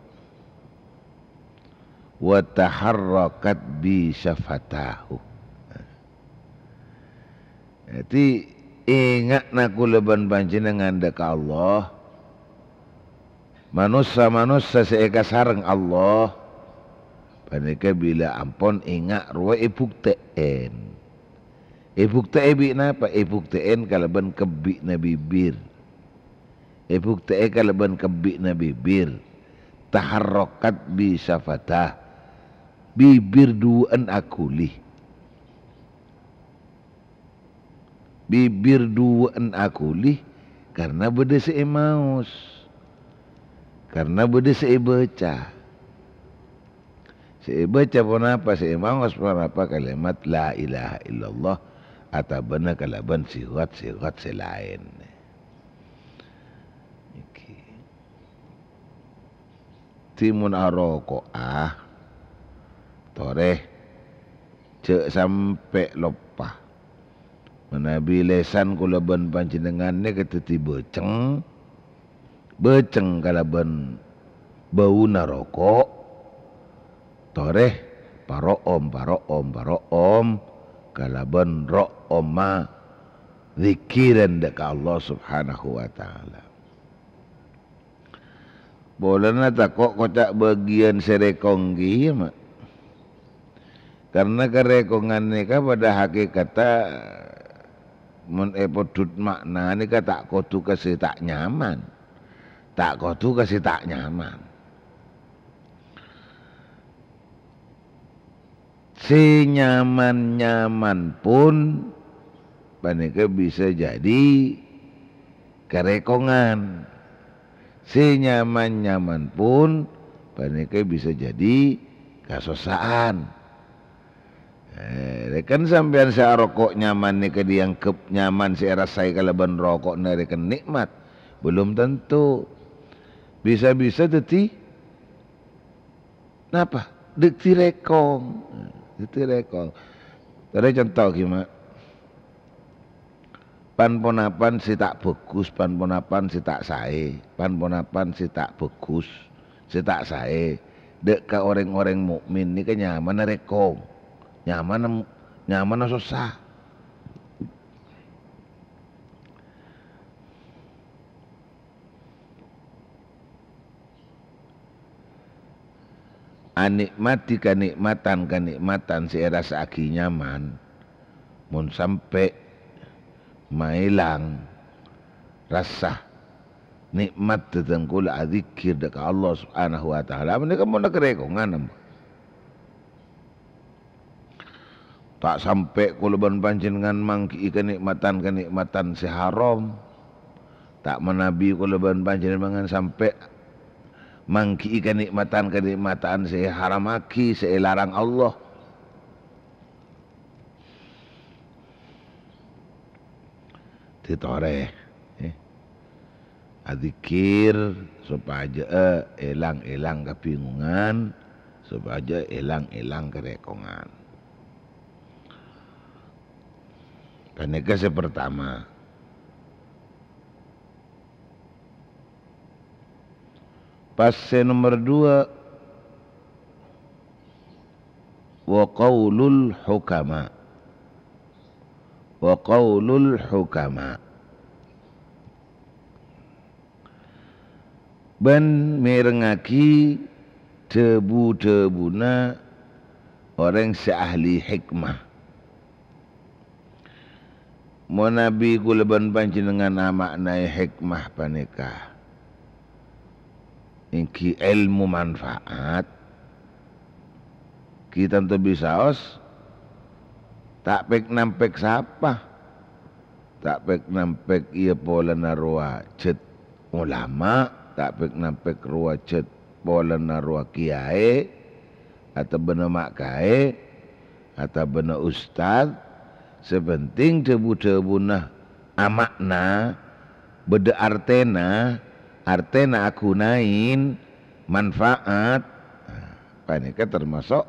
"Wa taharrakat bi syafatahu." Dhâddhi, enga'na kaulâ bân panjhennengngan dâ' ka Allah. Manossa-manossa sè èkasareng Allah, panèka bilâ ampon enga' rowa èbuktè'èn. Èbuktè'è bi' napa? Èbuktè'èn kalabân kebbi'na bibir. Èbuktè'è kalabân kebbi'na bibir. Taharrakat bi syafatah. Bibir duwâ'ân aghuli. Bibir duwâ'ân aghuli karna bâdâ sè èmaos. Karna bâdâ sè èbâca. Sè èbâca ponapa, sè èmaos ponapa kalimat la ilaha illallah atabâna kalabân sirat-sirat sè laèn. Nèka. Dhâddhi mon aroko'a, Torè, jhâ' sampè' loppa. Manabi lèsan kaulâ bân panjhennengngan nèka dhâddhi bâceng, bâceng kalabân bâuna roko', torè paro'om, paro'om, paro'om kalabân ro'omma dzikirân dâ' ka Allah Subhanahu wa Ta'ala. Polana tako' koca' bâgiyân sè rèkong kèya, Ma'. Karna karèkongan nèka padâ hakèkatta mon èpodhut ma'na nèka ta' kodhu ka sè ta' nyaman. Ta' kodhu ka sè ta' nyaman. Sè nyaman-nyaman pon panèka bisa jadi karèkongan. Sè nyaman-nyaman pon panèka bisa jadi kasossa'an. Eh, rèken sampèyan sè aroko' nyaman nèka dianggep nyaman sè èrasaè kalabân roko'na rèken nè'mat? Belum tentu. Bisa-bisa dhâddhi Napa? Dhâddhi rèkong. Dhâddhi rèkong. Torè conto ghi, Ma'. Pan-ponapan sè ta' bhâghus, pan-ponapan sè ta' saè, pan-ponapan sè ta' bhâghus, sè ta' saè, dâ' ka orèng-orèng mukmin nèka nyamana rèkong. Nyamana, nyamana sossa. Anikmati kanikmatan-kanikmatan sè èrassa'aghi nyaman, mon sampè' maèlang rassa nikmat dhâddhi kaulâ adzikkèr dâ' ka Allah Subhanahu wa Ta'ala, panèka mon karèkongan, Ta' sampè' kaulâ bân panjhennengngan mangghi'i kanikmatan-kanikmatan sè haram. Ta' manabi kaulâ bân panjhennengngan sampè' mangghi'i kanikmatan-kanikmatan sè èharammaghi, sè èlarang Allah. Ditorè, eh. Adzikir sopajâ'â èlang-èlang kabingungan, sopajâ'â èlang-èlang karèkongan. Panèka sè partama. Pas sè nomer dua, wa qaulul hukama. Wa qaulul hukama. Bân mèrengngaghi dhâbu-dhâbuna orèng sè ahli hikmah. Manabi kaulâ bân panjhennengngan ama'naè hikmah panèka èngghi èlmo manfaat, ghi tanto bisaos ta' pèk-nampèk sapa. Ta' pèk-nampèk iyâ polana rowa jhât olama, ta' pèk-nampèk rowa jhât polana rowa kiyaè, atabâna ma' kaè, atabâna ustad, sè pentèng dhâbu-dhâbuna ama'na, bâdâ artèna, artèna aghuna'in, manfaat. Nah, panèka tamaso'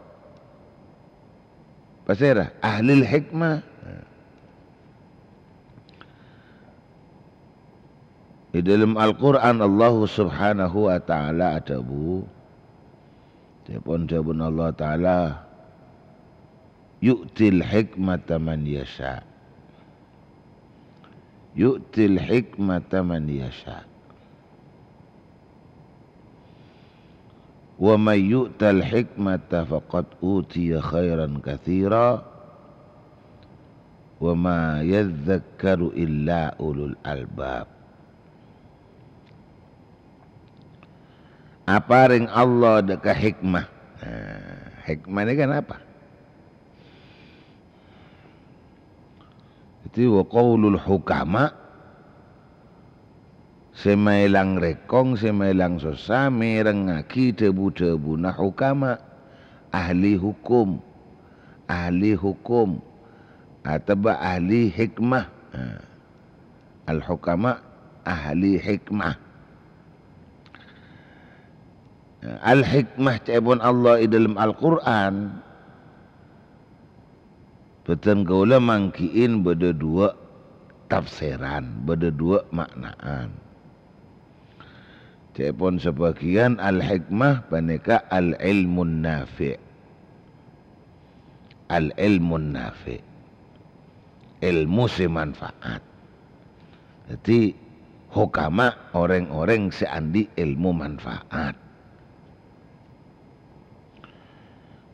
pasèra? Ahlil hikmah. Nah. È dâlem Al-Qur'an, Allah Subhanahu wa Ta'ala adhâbu, ca'èpon dhâbuna Allah Ta'ala, "Yu'til hikmata man yasha." "Yu'til hikmata man yasha." "Wa may yu'tal hikmata faqad utiya khairan katsira, wa ma yadzakkaru illa ulul albab." Aparèng Allah dâ' ka hikmah. Nah, hikmah nèka napa? Dhâddhi, wa qaulul hukama, sè maèlang rèkong, sè maèlang sossa, mèrengngaghi dhâbu-dhâbuna hukama, ahli hukum, ahli hukum, atabâ ahli hikmah. Nah, al-hukama, ahli hikmah. Al-hikmah ca'èpon Allah è dâlem Al-Qur'an, Bhâdhân kaulâ manggi'in bâdâ duwâ' tafsiran, bâdâ duwâ' ma'naan. Ca'èpon sabâgiyân, al-hikmah panèka al-ilmun nafi'. Al-ilmun nafi'. Èlmo sè manfaat. Dhâddhi, hukama orèng-orèng sè andi' èlmo manfaat.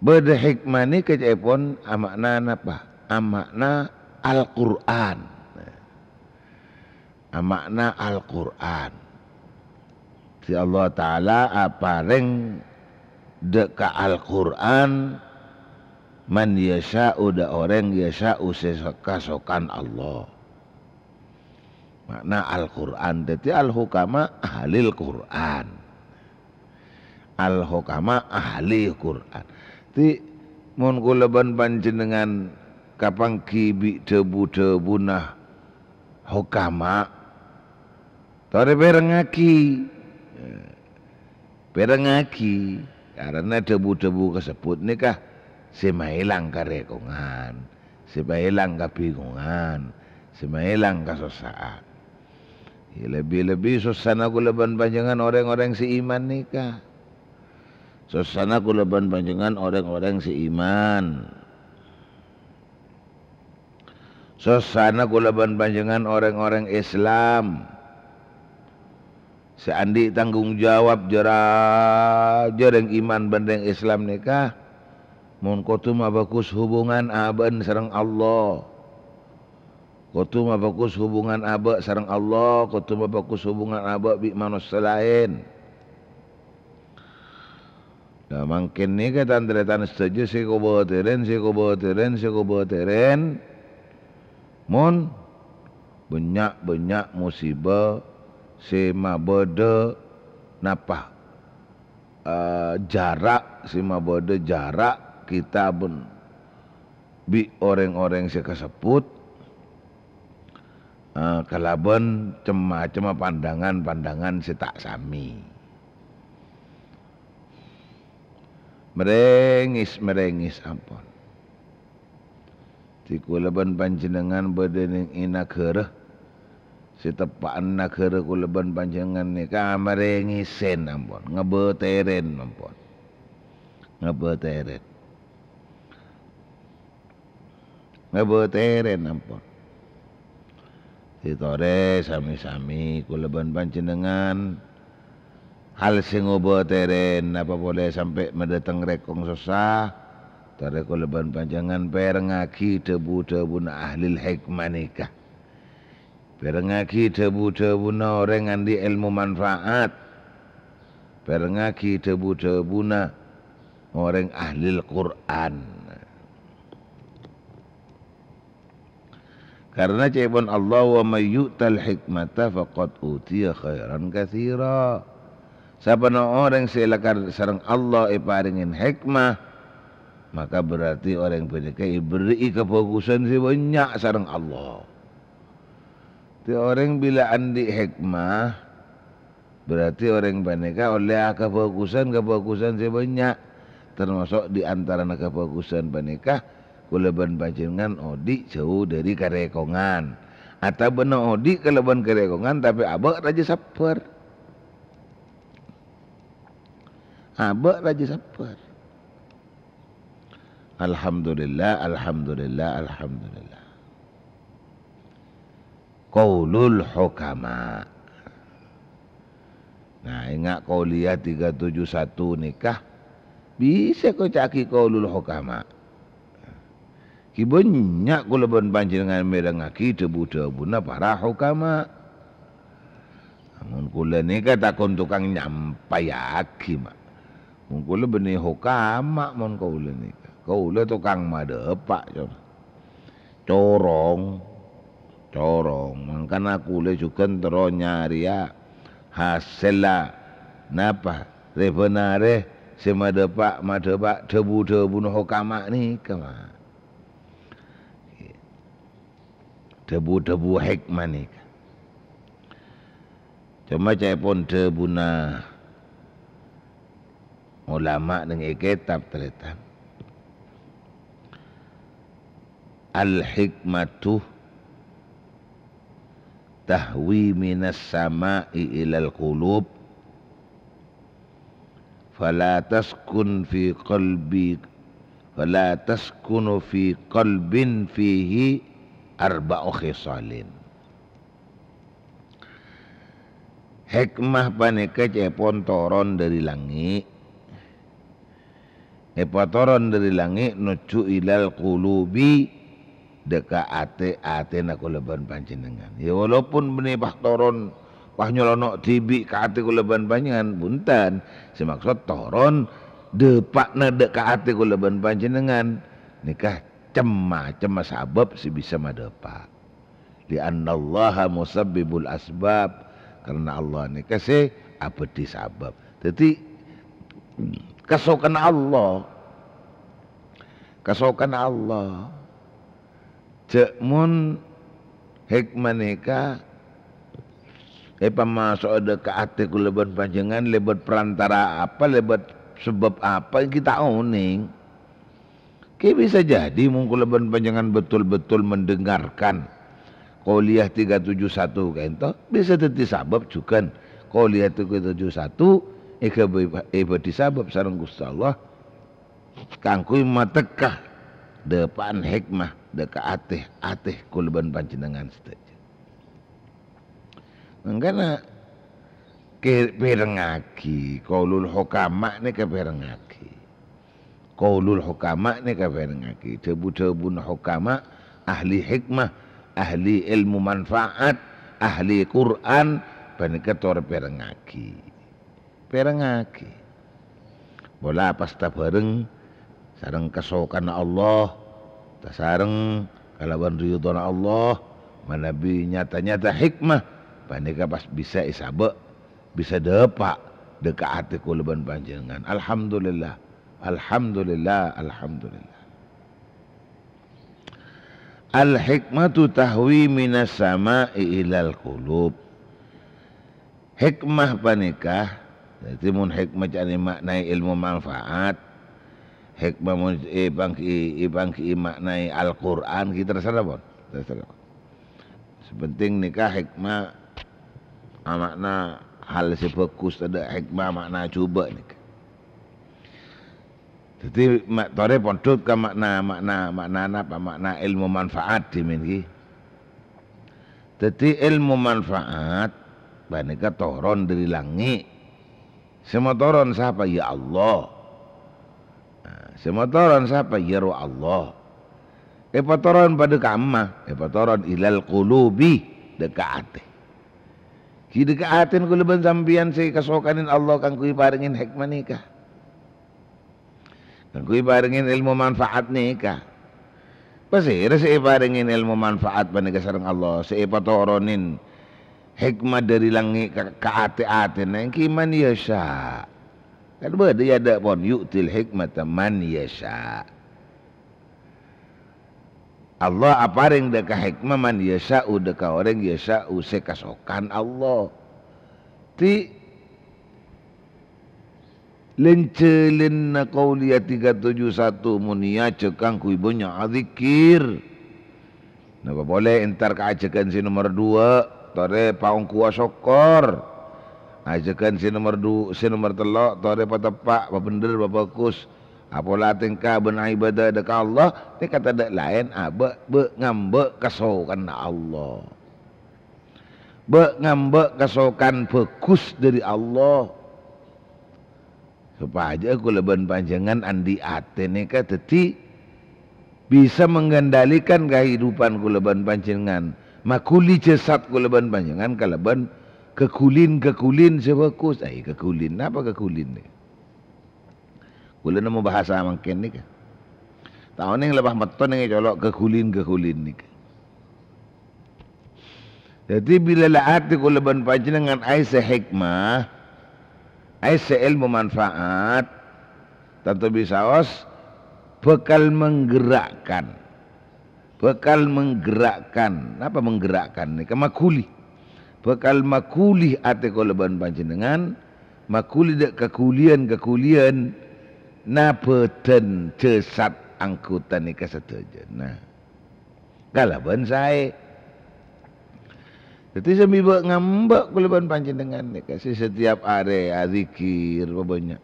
Bâdâ hikmah nèka ca'èpon ama'na napa? Ama'na Al-Qur'an. Ama'na Al-Qur'an. Sè Allah Ta'ala aparèng dâ' ka Al-Qur'an, "Man yasya'u," dâ' orèng, "yasya'u," sè kasokan Allah. Ma'na Al-Qur'an, dhâddhi al-hukama ahlil Qur'an. Al-hukama ahli Qur'an. Dhâddhi, mon kaulâ bân panjhennengngan kapangghi bi' dhâbu-dhâbuna hukama, torè pèrengngaghi. Pèrengngaghi, karana dhâbu-dhâbu kasebbhut nèka sè maèlang karèkongan, sè maèlang kabingungan, sè maèlang kasossa'an. Iyâ, lebbi-lebbi sossana kaulâ bân panjhennengngan orèng-orèng sè iman nèka. Sossana kaulâ bân panjhennengngan orèng-orèng sè iman. Sossana kaulâ bân panjhennengngan orèng-orèng Islam sè andi' tanggung jawab jârâjâ rèng iman bân rèng Islam nèka, mon kodhu mabhâghus hubungan abâ'na sareng Allah. Kodhu mabhâghus hubungan abâ' sareng Allah, kodhu mabhâghus hubungan abâ' bi' manossa laèn. Nah, mangkèn nèka, tan-tarètan sadhâjâ, sè kobâtèrèn, sè kobâtèrèn, sè kobâtèrèn, mon bânnya'-bânnya' musibâ sè mabâdâ napa? Eh, jhârâ', sè mabâdâ jhârâ' kita bân bi' orèng-orèng sè kasebbhut, eh, kalabân cem-macemma pandangan-pandangan sè ta' samè. Marèngès, marèngès ampon. Dhâddhi kaulâ bân panjhennengngan bâdâ nèng è naghârâ sè teppa'na naghârâ kaulâ bân panjhennengngan nèka marèngèsèn ampon, ngabâtèrèn ampon. Ngabâtèrèn. Ngabâtèrèn ampon. Dhâddhi torè samè-samè kaulâ bân panjhennengngan hal sè ngabâtèrèn, napa polè sampè' madâteng rèkong sossa, torè kaulâ bân panjhennengngan pèrengngaghi dhâbu-dhâbuna ahlil hikmah nèka. Pèrengngaghi dhâbu-dhâbuna orèng andi' èlmo manfaat. Pèrengngaghi dhâbu-dhâbuna orèng ahlil Qur'an. Karana ca'èpon Allah, "Wa may yu'tal hikmata faqad utiya khairan katsira." Sapana orèng sè lakar sareng Allah èparèngè hikmah, maka berarti orèng panèka èberri'i kabhâghusân sè bânnya' sareng Allah. Dhâddhi orèng bilâ andi' hikmah, berarti orèng panèka ollè kabhâghusân, kabhâghusân sè bânnya'. Tamaso' di antarana kabhâghusân panèka, kaulâ bân panjhennengngan odi' jhâu dhâri karèkongan. Otabâna odi' kalabân karèkongan, tapè abâ' rajâ sabbhâr. Abâ' rajâ sabbhâr. Alhamdulillah, alhamdulillah, alhamdulillah. Qaulul hukama. Nah, enga' Qauliyah tiga tujuh satu nèka bisa èkoca'aghi qaulul hukama. Ghi' bânnya' kaulâ bân panjhennengngan mèrengngaghi dhâbu-dhâbuna para hukama. Mon kaulâ nèka takon tokang nyampayaghi, ma'. Mon kaulâ bânnè hukama, mon kaulâ nèka. Kaulâ tokang madâpa', coma. Corong, corong. Mangkana kaulâ jhughân terro nyarèya hasèlla napa? Rè-bânarè sè madâpa', madâpa' dhâbu-dhâbuna hukama nèka, ma'. Dhâbu-dhâbu hikmah nèka. Coma ca'èpon dhâbuna ulama neng è kètab, tarètan. Al-hikmatu tahwi minas sama'i ilal qulub, fala taskun fi qalbi, fala taskunu fi qalbin fihi arba'u khisalin. Hikmah panèka ca'èpon toron dâri langngè'. Èpatoron dâri langngè' nojjhu ilal qulubi, dâ' ka atè-atèna kaulâ bân panjhennengngan. Ya, walaupun bânnè pas toron, pas nyolono' dhibi' ka atè kaulâ bân panjhennengngan, bhunten. Sè maksod toron dâpa'na dâ' ka atè kaulâ bân panjhennengngan. Nèka cem-macemma sabâb sè bisa madâpa'. "Li'annallaha musabbibul asbab," karna Allah nèka sè abâddhi sabâb. Dhâddhi, kasokanna Allah, kasokanna Allah. Jhâ' mon hikmah nèka èpamaso'a dâ' ka atè kaulâ bân panjhennengngan lèbât perantara apa, lèbât sabâb apa, ènggi ta' onèng. Kè bisa jadi mon kaulâ bân panjhennengngan betul-betul mendengarkan Qauliyah tiga tujuh satu ka'ento bisa dhâddhi sabâb jhughân Qauliyah tiga tujuh satu èghâbây, èbâddhi sabâb sareng Ghustè Allah kaangghuy matekka dâpa'an hikmah dâ' ka atè-atè kaulâ bân panjhennengngan sadhâjâ. Mangkana, kè-, pèrengngaghi, qaulul hukama nèka pèrengngaghi. Qaulul hukama nèka pèrengngaghi. Dhâbu-dhâbuna hukama, ahli hikmah, ahli èlmo manfaat, ahli Qur'an, panèka tor pèrengngaghi. Pèrengngaghi. Pola pas tabhâreng sareng kasokanna Allah, tasareng kalabân ridhona Allah, manabi nyata-nyata hikmah, panèka pas bisa èsabâ', bisa dâpa' dâ' ka atè kaulâ bân panjhennengngan. Alhamdulillah, alhamdulillah, alhamdulillah. Al-hikmatu tahwi minas sama'i ilal qulub. Hikmah panèka, dhâddhi mon hikmah ca'na èmaknaè èlmo manfaat, hikmah mon èpangghi-, èpangghi èmaknaè Al-Qur'an, ghi' terserah pon. Terserah. Sè penting nèka hikmah amakna hal sè bhâghus, tadâ' hikmah amakna jhubâ' nèka. Dhâddhi, ma-, torè pondhut ka makna, makna, makna napa? Makna èlmo manfaat dhimèn ghi. Dhâddhi, èlmo manfaat panèka toron dâri langngè'. Sè matoron sapa? Ya Allah. Nah, sè matoron sapa? Ya roh Allah. Èpatoron padâ ka'emma? Èpatoron ilal qulubi, dâ' ka atè. Ghi dâ' ka atèna kaulâ bân sampèyan sè èkasokanè Allah kaangghuy èparèngè hikmah nèka. Kaangghuy èparèngè èlmo manfaat nèka. Pasèra sè èparèngè èlmo manfaat panèka sareng Allah, sè èpatoronè hikmah dâri langngè' ka, ka atè-atèna, èngghi man yasha. Kan bâdâ è adâ' pon, "Yu'til hikmata man yasha." Allah aparèng dâ' ka hikmah man yasha'u, dâ' ka orèng yasha'u sè kasokan Allah. Ti-, lèn-jhâlânna qauliyah tiga tujuh satu mon èajhâk kaangghuy bânnya' adzikkir. Napa polè entar ka ajhâghân sè nomer dua, torè paongghuwâ sokkor. Ajhâghân sè nomer du-, sè nomer tello', torè pateppa', pabhendher, pabhâghus. Apola tèngka bân aibâdâ dâ' ka Allah, nèka tadâ' laèn abâ' bâ-, ngambâ' kasokanna Allah. Bâ-, ngambâ' kasokan bhâghus dâri Allah. Sopajâ kaulâ bân panjhennengngan andi' atè nèka dhâddhi bisa mengendalikan kahidupan kaulâ bân panjhennengngan, maghuli jasad kaulâ bân panjhennengngan kalabân kaghulin-kaghulin sè bhâghus. Ai, kaghulin, napa kaghulin nèka? Kaulâ nemmo bahasa mangkèn nèka. Ta' onèng la pas metto nèng ècolo' kaghulin-kaghulin nèka. Dhâddhi, bilâ la atè kaulâ bân panjhennengngan aèssè hikmah, aèssè èlmo manfaat, tanto bisaos bhâkal menggerakkan. Bhâkal menggerakkan. Napa menggerakkan nèka? Maghuli. Bhâkal maghuli atè kaulâ bân panjhennengngan, maghuli dâ' kaghuliyân-kaghuliyân, na bhâdhân jasad anggota nèka sadhâjâna. kalabân saè. Dhâddhi sambi bâ-, ngambâ' kaulâ bân panjhennengngan nèka sè setiap arè adzikir pabânnya'.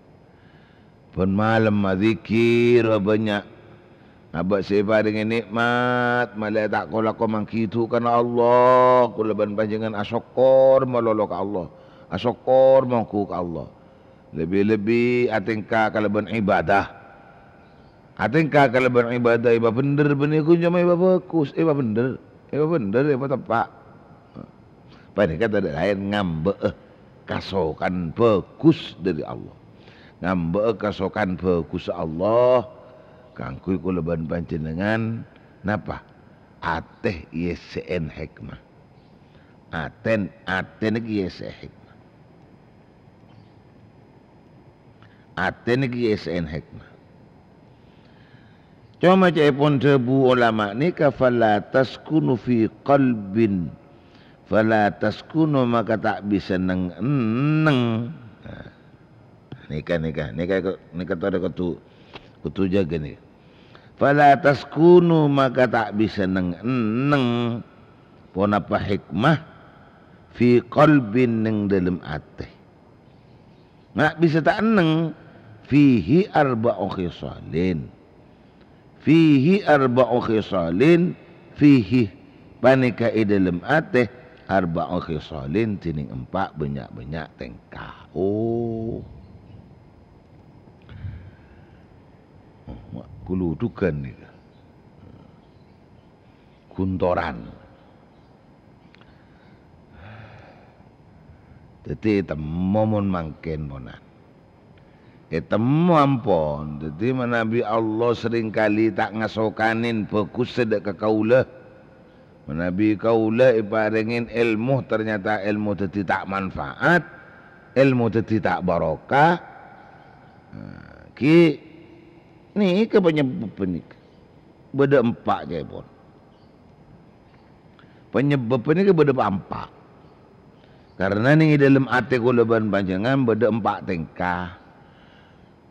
Bân malem adzikir pabânnya'. Abâ' sè èparèngè nè'mat, malè ta' ko-lako mangghidu kana Allah, kaulâ bân panjhennengngan asokkor malolo ka Allah, asokkor mongghu ka Allah. Lebbi-lebbi atèngka kalabân ibadah. Atèngka kalabân ibadah, èpabhender bânnè ghun coma èpabhâghus, èpabhender, èpabhender, èpateppa'. Panèka tadâ' laèn ngambâ'â kasokan bhâghus dhâri Allah. Ngambâ'â kasokan bhâghussa Allah kaangghuy kaulâ bân panjhennengngan napa? Atè èessè'è hèkmah. Atèn-, atè nèka èessè'è hèkmah. Atè nèka èessè'è hèkmah. Coma ca'èpon dhâbu olama nèka, "Fala taskunu fi qalbin." Fala taskunu, maka ta' bisa neng-enneng. Nah, nèka, nèka, nèka, nèka todhâ kodhu, kodhu jâgâ nèka. "Fala taskunu," maka ta' bisa neng-enneng. Ponapa hèkmah? "Fi qalbin," neng dâlem atè. Nga' bisa ta' enneng, "Fihi arba'u khisalin." "Fihi arba'u khisalin," fihi, panèka è dâlem atè, "arba'u khisalin," dhinèng empa' bânnya'-bânnya' tèngka. Oh. Oh, ma-, kuludhughân nèka. Ghuntoran. Dhâddhi ètemmo mon mangkèn, ponan. Ètemmo ampon. Dhâddhi manabi Allah serrèngkali ta' ngasokanè bhâghussa dâ' ka kaulâ. Manabi kaulâ èparèngè èlmo, ternyata èlmo dhâddhi ta' manfaat, èlmo dhâddhi ta' barokah. Nah, ghi' nèka panyebbhâbbhâ nèka. Bâdâ empa' ca'èpon. Panyebbhâbbhâ nèka bâdâ pa-, empa'. Karna nèng è dâlem atè kaulâ bân panjhennengngan bâdâ empa' tèngka.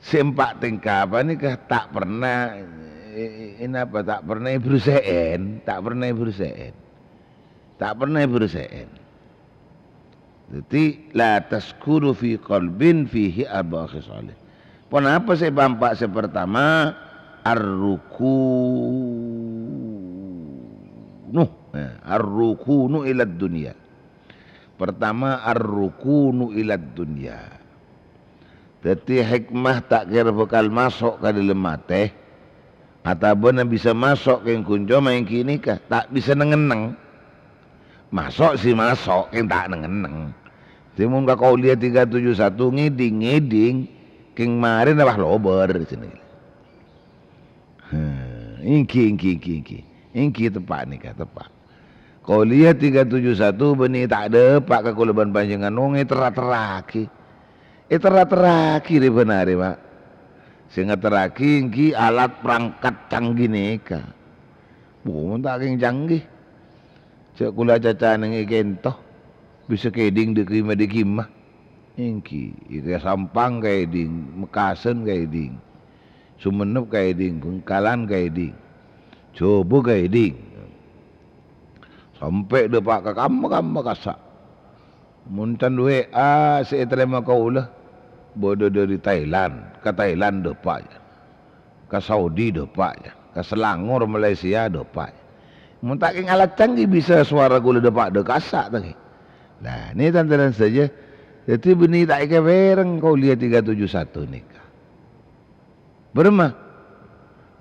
Sè empa' tèngka panèka ta' perna, e-, e-, napa, ta' perna èberse'è, ta' perna èberse'è. Ta' perna èberse'è. Dhâddhi, "La taskunu fi qalbin fihi arba'u khisalin." Ponapa sè pa-, empa' sè partama? Ar-rukunu. Eh, ar-rukunu ilad dunya. Partama, ar-rukunu ilad dunya. Dhâddhi, hèkmah ta' kèra bhâkal maso' ka dâlem atè, otabâna bisa maso' kèng ghun coma èngghi nèka, ta' bisa neng-enneng. Maso' sè maso', kèng ta' neng-enneng. Dhâddhi, mon ka Qauliyah tiga tujuh satu, ngèdhing-ngèdhing, kèng marèna pas lobâr, sènè. Heh, èngghi, èngghi, èngghi, èngghi. Èngghi teppa' nèka, teppa'. Qauliyah tiga tujuh satu bânnè ta' dâpa' ka kaulâ bân panjhennengngan, wong èter-aterraghi. Èter-aterraghi rè-bânarè, Pak. Sè ngaterraghi èngghi alat perangkat canggih nèka. Wah, mon ta' kèng canggih. Jhâ' kaulâ caca neng è kènto. Bisa kèdhing dâ' kèma-dâ' kèma. Èngghi, è Sampang kèdhing, Mekasan kèdhing, Sumenep kèdhing, Bhângkalan kèdhing, Jhâbâ kèdhing. Sampè' dâpa' ka kamma-kamma kassa'. Mon can W A sè ètarèma kaulâ, bâdâ dâri Thailand, ka Thailand dâpa', yâ. Ka Saudi dâpa', yâ. Ka Selangor, Malaysia dâpa', yâ. Mon ta' kèng alat canggih bisa sowara kaulâ dâpa' dâ' kassa' ta' kèng. Nah, nè tan-tarètan sadhâjâ, dhâddhi bânnè ta' èkabhâreng Qauliyah tiga tujuh satu nèka. Bârâmma?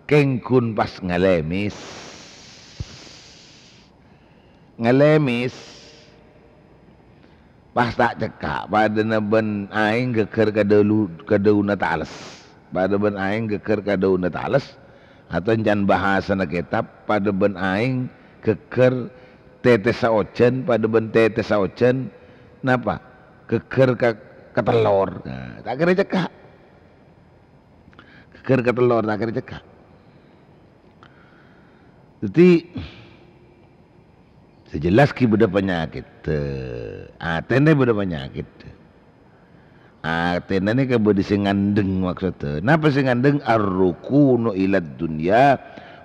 Kèng ghun pas ngalèmès. Ngalèmès. Pas ta' cekka', padâna bân aèng ghâgghâr ka dâlu-, ka dâunna tales. Padâ bân aèng ghâgghâr ka dâunna tales, atau can bhâsana kètab, padâ bân aèng ghâgghâr tètèssa ojhân, padâ bân tètèssa ojhân, napa? Ghâgghâr ka, ka tellor. Nah, ta' kèra cekka'. Ghâgghâr ka tellor, ta' kèra cekka'. Dhâddhi, sè jelas ghi' bâdâ panyakèddhâ. Atèna bâdâ panyakèddhâ. Atèna nèka bâdâ sè ngandheng, maksoddhâ. Napa sè ngandheng? Ar-rukunu ilad dunya.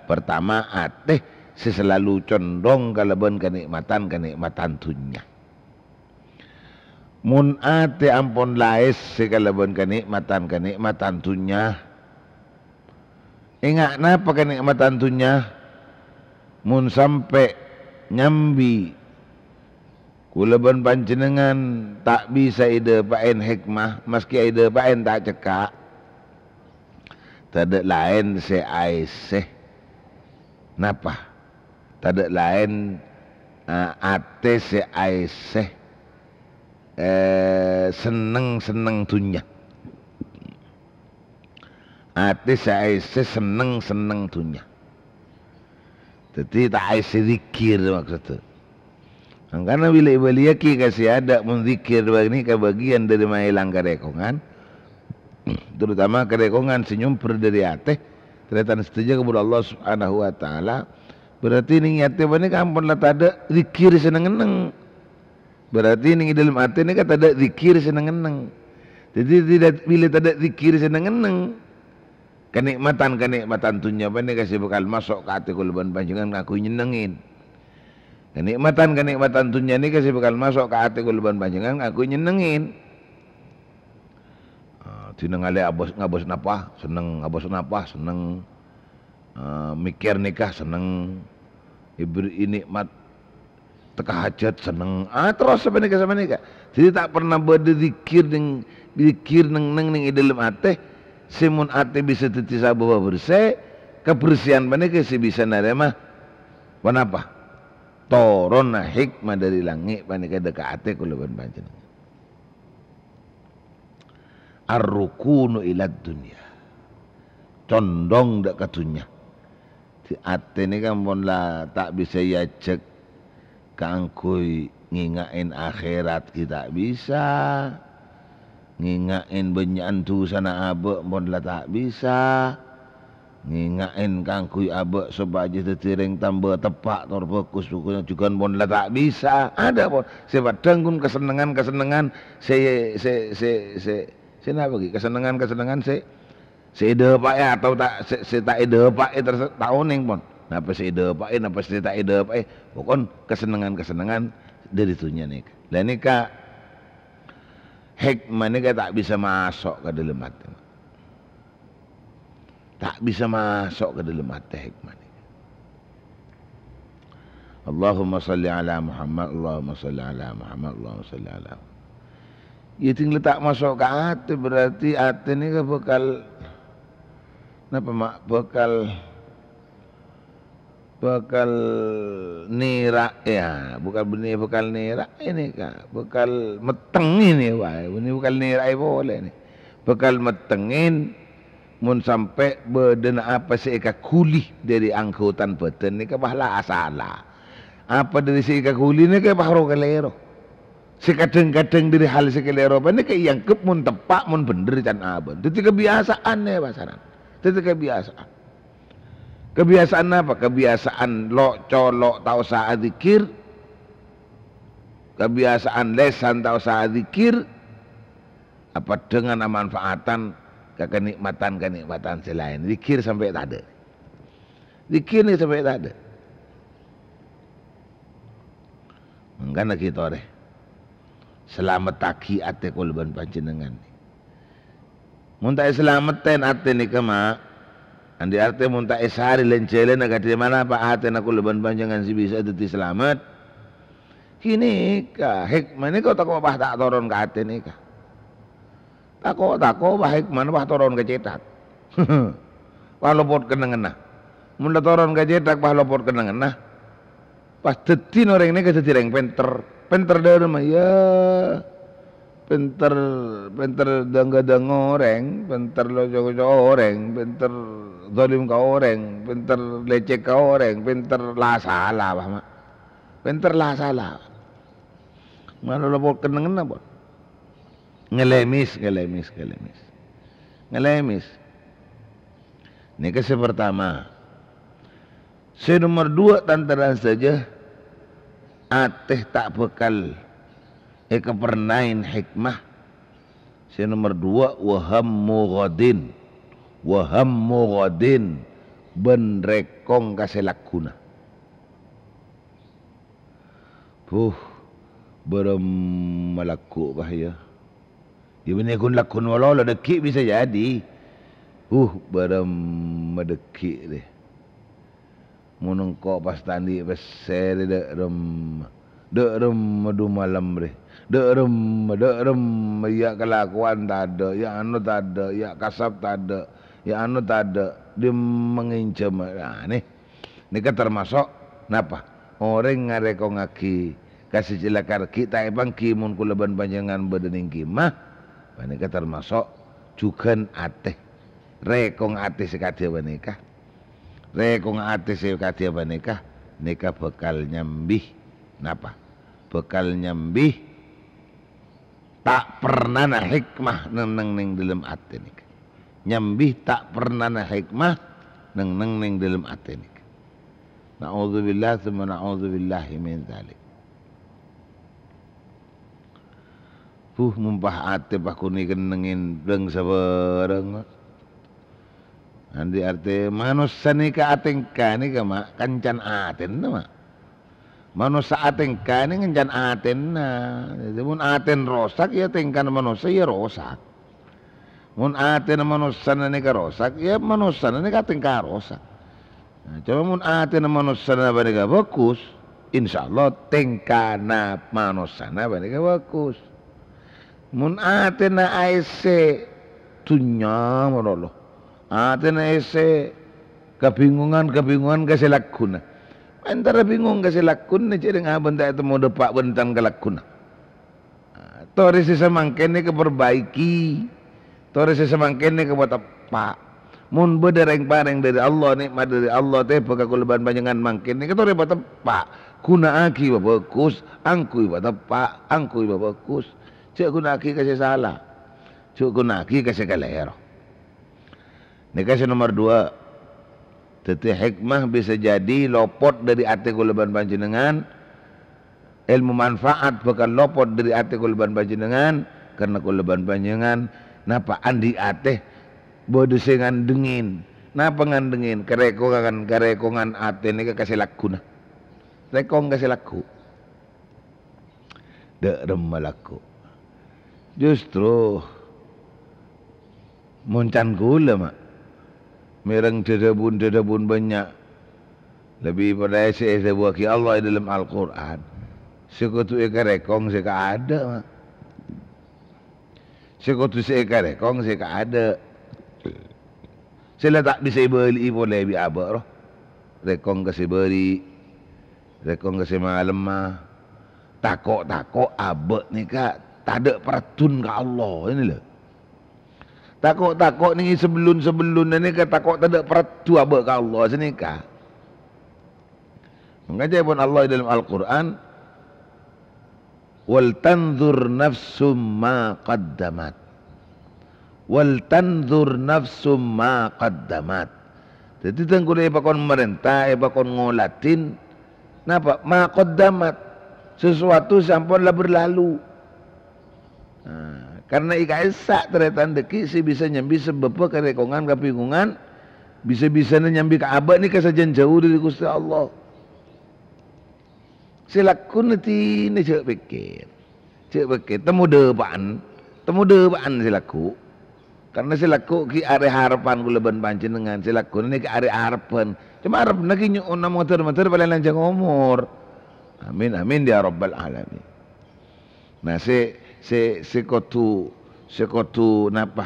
Partama, atè sè salalu condhong kalabân kanè'matan-kanè'matan dhunnya. Mon atè ampon la èssè kalabân kanè'matan-kanè'matan dhunnya, enga' napa kanè'matan dhunnya? Mon sampè' nyambi kaulâ bân panjhennengngan ta' bisa èdâpa'è hèkmah, maskè èdâpa'è ta' cekka', tadâ' laèn sè aèssè. Napa? Tadâ' laèn, eh, atè sè aèssè, eh, senneng-senneng dhunnya. Atè sè aèssè senneng-senneng dhunnya. Dhâddhi ta' aèssè zikir maksodda. Mangkana bilâ èbâliyâghi ka sè adâ', mon zikir bâ-, nèka bâgiyân dâri maèlang karèkongan, terutama karèkongan sè nyombher dâri atè, tarètan sadhâjâ kabbhi Allah Subhanahu wa Ta'ala, berarti nèng atè panèka ampon la tadâ' zikir sè neng-enneng. Berarti nèng è dâlem atè nèka tadâ' zikir sè neng-enneng. Dhâddhi, tadâ', bilâ tadâ' zikir sè neng-enneng, kanè'matan-kanè'matan dhunnya panèka sè bhâkal maso' ka atè kaulâ bân panjhennengngan kaangghuy nyennengngè. Kanè'matan-kanè'matan dhunnya nèka sè bhâkal maso' ka atè kaulâ bân panjhennengngan kaangghuy nyennengngè. Ah, dina ngalè abâs-, ngabâs napa, senneng, ngabâs napa, senneng. Ah, mèkkèr nèka, senneng. Èberri'i nè'mat tekka hajhât, senneng. Ah, terros sapanèka, sapanèka. Dhâddhi ta' perna bâdâ zikir nèng, zikir neng-enneng nèng è dâlem atè, sè mon atè bisa dhâddhi sabâbbhâ bersè, kabersèyan panèka sè bisa narèma ponapa? Toronna hèkmah dâri langngè' panèka dâ' ka atè kaulâ bân panjhennengngan. Ar-rukunu ilad dunya. Condhong dâ' ka dhunnya. Dhâddhi, atè nèka mon la ta' bisa èajhâk kaangghuy ngènga'è akhèrat ghi' ta' bisa. Ngènga'è bânnya'an dhusana abâ' mon la ta' bisa. Ngènga'è kaangghuy abâ' sopajâ dhâddhi rèng tamba teppa' tor bhâghus, bhâghus jhughân mon la ta' bisa. Adâ' pon sè paddhâng ghun kasennengngan-kasennengngan sè, sè, sè, sè, sè napa ghi? Kasennengngan-kasennengngan sè, sè èdâpa'è atau ta', sè, sè ta' èdâpa'è terros ta' onèng pon. Napa sè èdâpa'è, napa sè ta' èdâpa'è. Pokon kasennengngan-kasennengngan dâri dhunnya nèka. La nèka hèkmah nèka ta' bisa maso' ka dâlem atè. Ta' bisa maso' ka dâlem atè hèkmah nèka. Allahumma shalli ala Muhammad, Allahumma shalli ala Muhammad, Allahumma shalli ala Muhammad. Yâ, dhing la ta' maso' ka atè, berarti atè nèka bhâkal, napa, Ma'? Bhâkal bhâkal nèra', yâ, bhâkal bânnè bhâkal nèra' nèka, bhâkal mettengngè nèka, bânnè bhâkal nèra'è polè nèka. Bhâkal mettengngè mon sampè' bâdâna apa sè èkaghuli dâri anggotana bhâdhân nèka pas la asala. Apa dâri sè èkaghuli nèka pas ro-kalèro. Sè kadhâng-kadhâng dâri hal sè kalèro panèka èangghep mon teppa', mon bhendher can abâ'. Dhâddhi kabiyasaan nèka pasaran. Dhâddhi kabiyasaan. Kabiyasaan apa? Kabiyasaan lo'-colo' ta' osa adzikir. Kabiyasaan lèsan ta' osa adzikir. Apa dengan amanfaatan ka kanè'matan-kanè'matan sè laèn. Dzikir sampè' tadâ'. Dzikir nèka sampè' tadâ'. Mangkana ghi' torè salamettaghi atè kaulâ bân panjhennengngan. Mon ta' èsalamettè atè nèka, Ma', andi' artè mon ta' èsarè lan jhâlâna kadhi manapa atèna kaulâ bân panjhennengngan sè bisa dhâddhi salamet. Ghânèka, hèkmah nèka tako' pas ta' toron ka atè nèka. Tako'-tako' pas hèkmana pas toron ka cèthak. Pas lopot kennengnganna. Mon la toron ka cèthak pas lopot kennengnganna, pas dhâddhina orèng nèka dhâddhi orèng pènter. Pènter dhâremma, yâ, pènter, pènter dhâng-ghâdhâng orèng, pènter lo'-colo' orèng, pènter zalim ka orèng, pènter lècèk ka orèng, pènter la sala, pas, Ma'. Pènter la sala. Mon la lopot kennengnganna, pon. Ngalèmès, ngalèmès, ngalèmès. Ngalèmès. Nèka sè partama. Sè nomer duwâ', tan-tarètan sadhâjâ, atè ta' bhâkal èkapernaè hèkmah. Sè nomer duwâ', wa hammu ghadin. Wa hammu ghadin, bân rèkong ka sè lagghuna. Huh, bârâmma lagghu', Pa', yâ. Yâ, bânnè ghun lagghu'na malolo, dhâggi' bisa jadi. Huh, bârâmma dhâggi' rè. Mon engko' pas ta' andi' pèssè rè, dâ' remma. Dâ' remma du malem rè. Dâ' remma, dâ' remma, yâ kalakowan tadâ', yâ anu tadâ', yâ kasap tadâ', yâ anu tadâ', dimma ngènjhâmâ. Nah, nè. Nèka tamaso', napa? Orèng ngarèkongngaghi ka sè cèlaka dhâggi' ta' èpangghi mon kaulâ bân panjhennengngan bâdâ nèng kèma, panèka tamaso' jhughân atè. Rèkong atè sè kadhi panèka. Rèkong atè sè kadhi panèka, nèka bhâkal nyambi. Napa? Bhâkal nyambi ta' pernana hikmah neng-neng neng dâlem atè nèka. Nyambi ta' pernana hikmah neng-neng neng dâlem atè nèka. Na'udzubillah, tsumma na'udzubillahi min dzalik. Huh, mompah atè pakonè kennengngè bhârâng-sabhârâng. Andi' artè manossa nèka atèngka nèka, Ma', kancan atèna, Ma'. Manossa atèngka nè ngancan atèna. Dhâddhi, mon atèna rosak, yâ tèngkana manossa yâ rosak. Mon atèna manossana nèka rosak, yâ manossana nèka atèngka rosak. Nah, coma mon atèna manossana panèka bhâghus, insyaallah tèngkana manossana panèka bhâghus. Mon atèna aèssè dhunnya malolo, atèna èssè kabingungan-kabingungan ka sè lagghuna. Entara bingung ka sè lagghuna, jhâ' rèng abâ' ta' ètemmo dâpa' bân tan ka lagghuna. Torè sè samangkèn nèka perbaiki, torè sè samangkèn nèka pateppa'. Mon bâdâ rèng-parèng dâri Allah, nè'mat dâri Allah, tèbâ ka kaulâ bân panjhennengngan mangkèn nèka torè pateppa'. Ghuna'aghi pabhâghus, angghuy pateppa', angghuy pabhâghus. Jhâ' ghuna'aghi ka sè sala. Jhâ' ghuna'aghi ka sè kalèro. Nèka sè nomer duwâ'. Dhâddhi, hikmah bisa jadi lopot dâri atè kaulâ bân panjhennengngan, èlmo manfaat bhâkal lopot dâri atè kaulâ bân panjhennengngan, karna kaulâ bân panjhennengngan napa andi' atè bâdâ sè ngandhengngè. Napa ngandhengngè? Karèkongan, karèkongan atè nèka ka sè lagghuna. Rèkong ka sè lagghu'. Dâ' remma lagghu'. Justru mon can kaulâ, Ma', mèreng dhâdhâbun-dhâdhâbun bânnya', lebbi padâ sè èdhâbuwâghi Allah è dâlem Al-Qur'an, sè kodhu èkarèkong sè kaadâ', Ma'. Sè kodhu sè èkarèkong sè kaadâ'. Sè la ta' bisa èbâli'i polè bi' abâ' rowa. Rèkong ka sè bâri', rèkong ka sè malemma. Tako'-tako' abâ' nèka tadâ' parèddhuna ka Allah, ini lho. Tako'-tako' nèng sabellun-sabellunna nèka tako' tadâ' parèddhu abâ' ka Allah sanèka. Mangkana ca'èpon Allah è dâlem Al-Qur'an, "Wal tanzur nafsum ma qaddamat." "Wal tanzur nafsum ma qaddamat." Dhâddhi, tang kaulâ èpakon marènta, èpakon ngoladhin, napa? Ma qaddamat. Sesuatu sè ampon la berlalu. Nah, karna è ka'issa' tarètan dhâggi' sè bisa nyambi sabâbbhâ karèkongan, kabingungan, bisa-bisana nyambi ka abâ' nèka sajân jhâu dâri Ghustè Allah. Sè lagghuna dinah jhâ' pèkkèr. Jhâ' pèkkèr, temmo dâpa'an, temmo dâpa'an sè lagghu'. Karna sè lagghu' ghi' arè harepan kaulâ bân panjhennengngan, sè lagghuna nèka arè arebbhân. Coma arebbhânna ghi' nyo'ona modâr-modâr palèng lanjhâng omor. Amin, amin, ya rabbal alamin. Nah, sè, sè, sè kodhu, sè kodhu napa?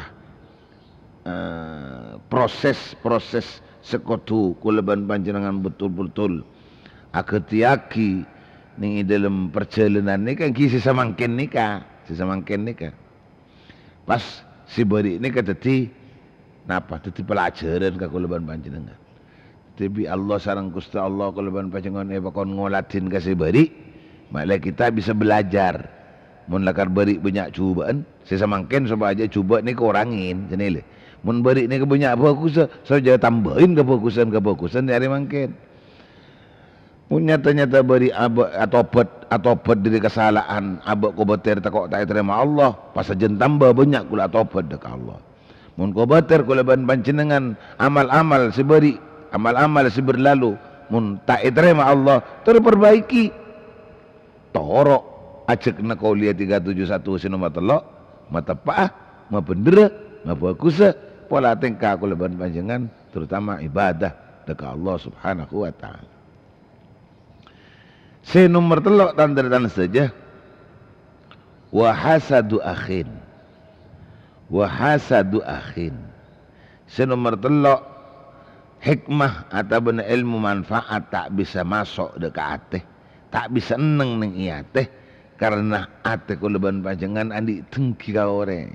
Eh, proses-proses sè kodhu kaulâ bân panjhennengngan betul-betul aghâtèyaghi nèng è dâlem parjhâlânan nèka èngghi sè samangkèn nèka, sè samangkèn nèka. Pas sè bâri' nèka dhâddhi napa? Dhâddhi pelajaran ka kaulâ bân panjhennengngan. Dhâddhi bi' Allah sareng Ghustè Allah kaulâ bân panjhennengngan èpakon ngoladhin ka sè bâri', ma'lè kita bisa belajar. Mon lakar bâri' bânnya' jhubâ'ân, sè samangkèn sopajâ jhubâ' nèka korangin, sè nèlè. Mon bâri' nèka bânnya' bhâghussa, sopajâ tambâin kabhâghusân-kabhâghusân è arè mangkèn. Mon nyata-nyata bâri' abâ' atobhât, atobhât dâri kasala'an, abâ' kobâtèr tako' ta' ètarèma Allah, pas sajân tambâ bânnya' kaulâ atobhât dâ' ka Allah. Mon kobâtèr kaulâ bân panjhennengngan amal-amal sè bâri', amal-amal sè berlalu, mon ta' ètarèma Allah, torè perbaiki. Toro' ajâgna Qauliyah tiga tujuh satu sè nomer tello', mateppa'a, mabhendherra, mabhâghussa pola tèngka kaulâ bân panjhennengngan, terutama ibadah dâ' ka Allah Subhanahu wa Ta'ala. Sè nomer tello', tan-tarètan sadhâjâ, wa hasadu akhin. Wa hasadu akhin. Sè nomer tello', hikmah otabâna èlmo manfaat ta' bisa maso' dâ' ka atè, ta' bisa enneng neng è atè, karna atè kaulâ bân panjhennengngan andi' dengghi ka orèng.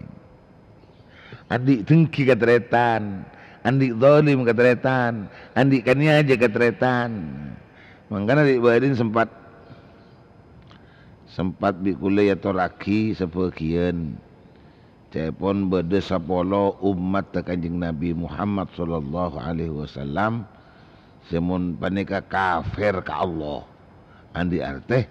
Andi' dengghi ka tarètan, andi' zalim ka tarètan, andi' kanèyajâ ka tarètan. Mangkana rè' bâdhina sempat, sempat bi' kaulâ èyatorraghi sabâgiyân. Ca'èpon bâdâ sapolo ommatta Kanjeng Nabi Muhammad sallallahu alaihi wasallam sè mon panèka kafir ka Allah. Andi' artè,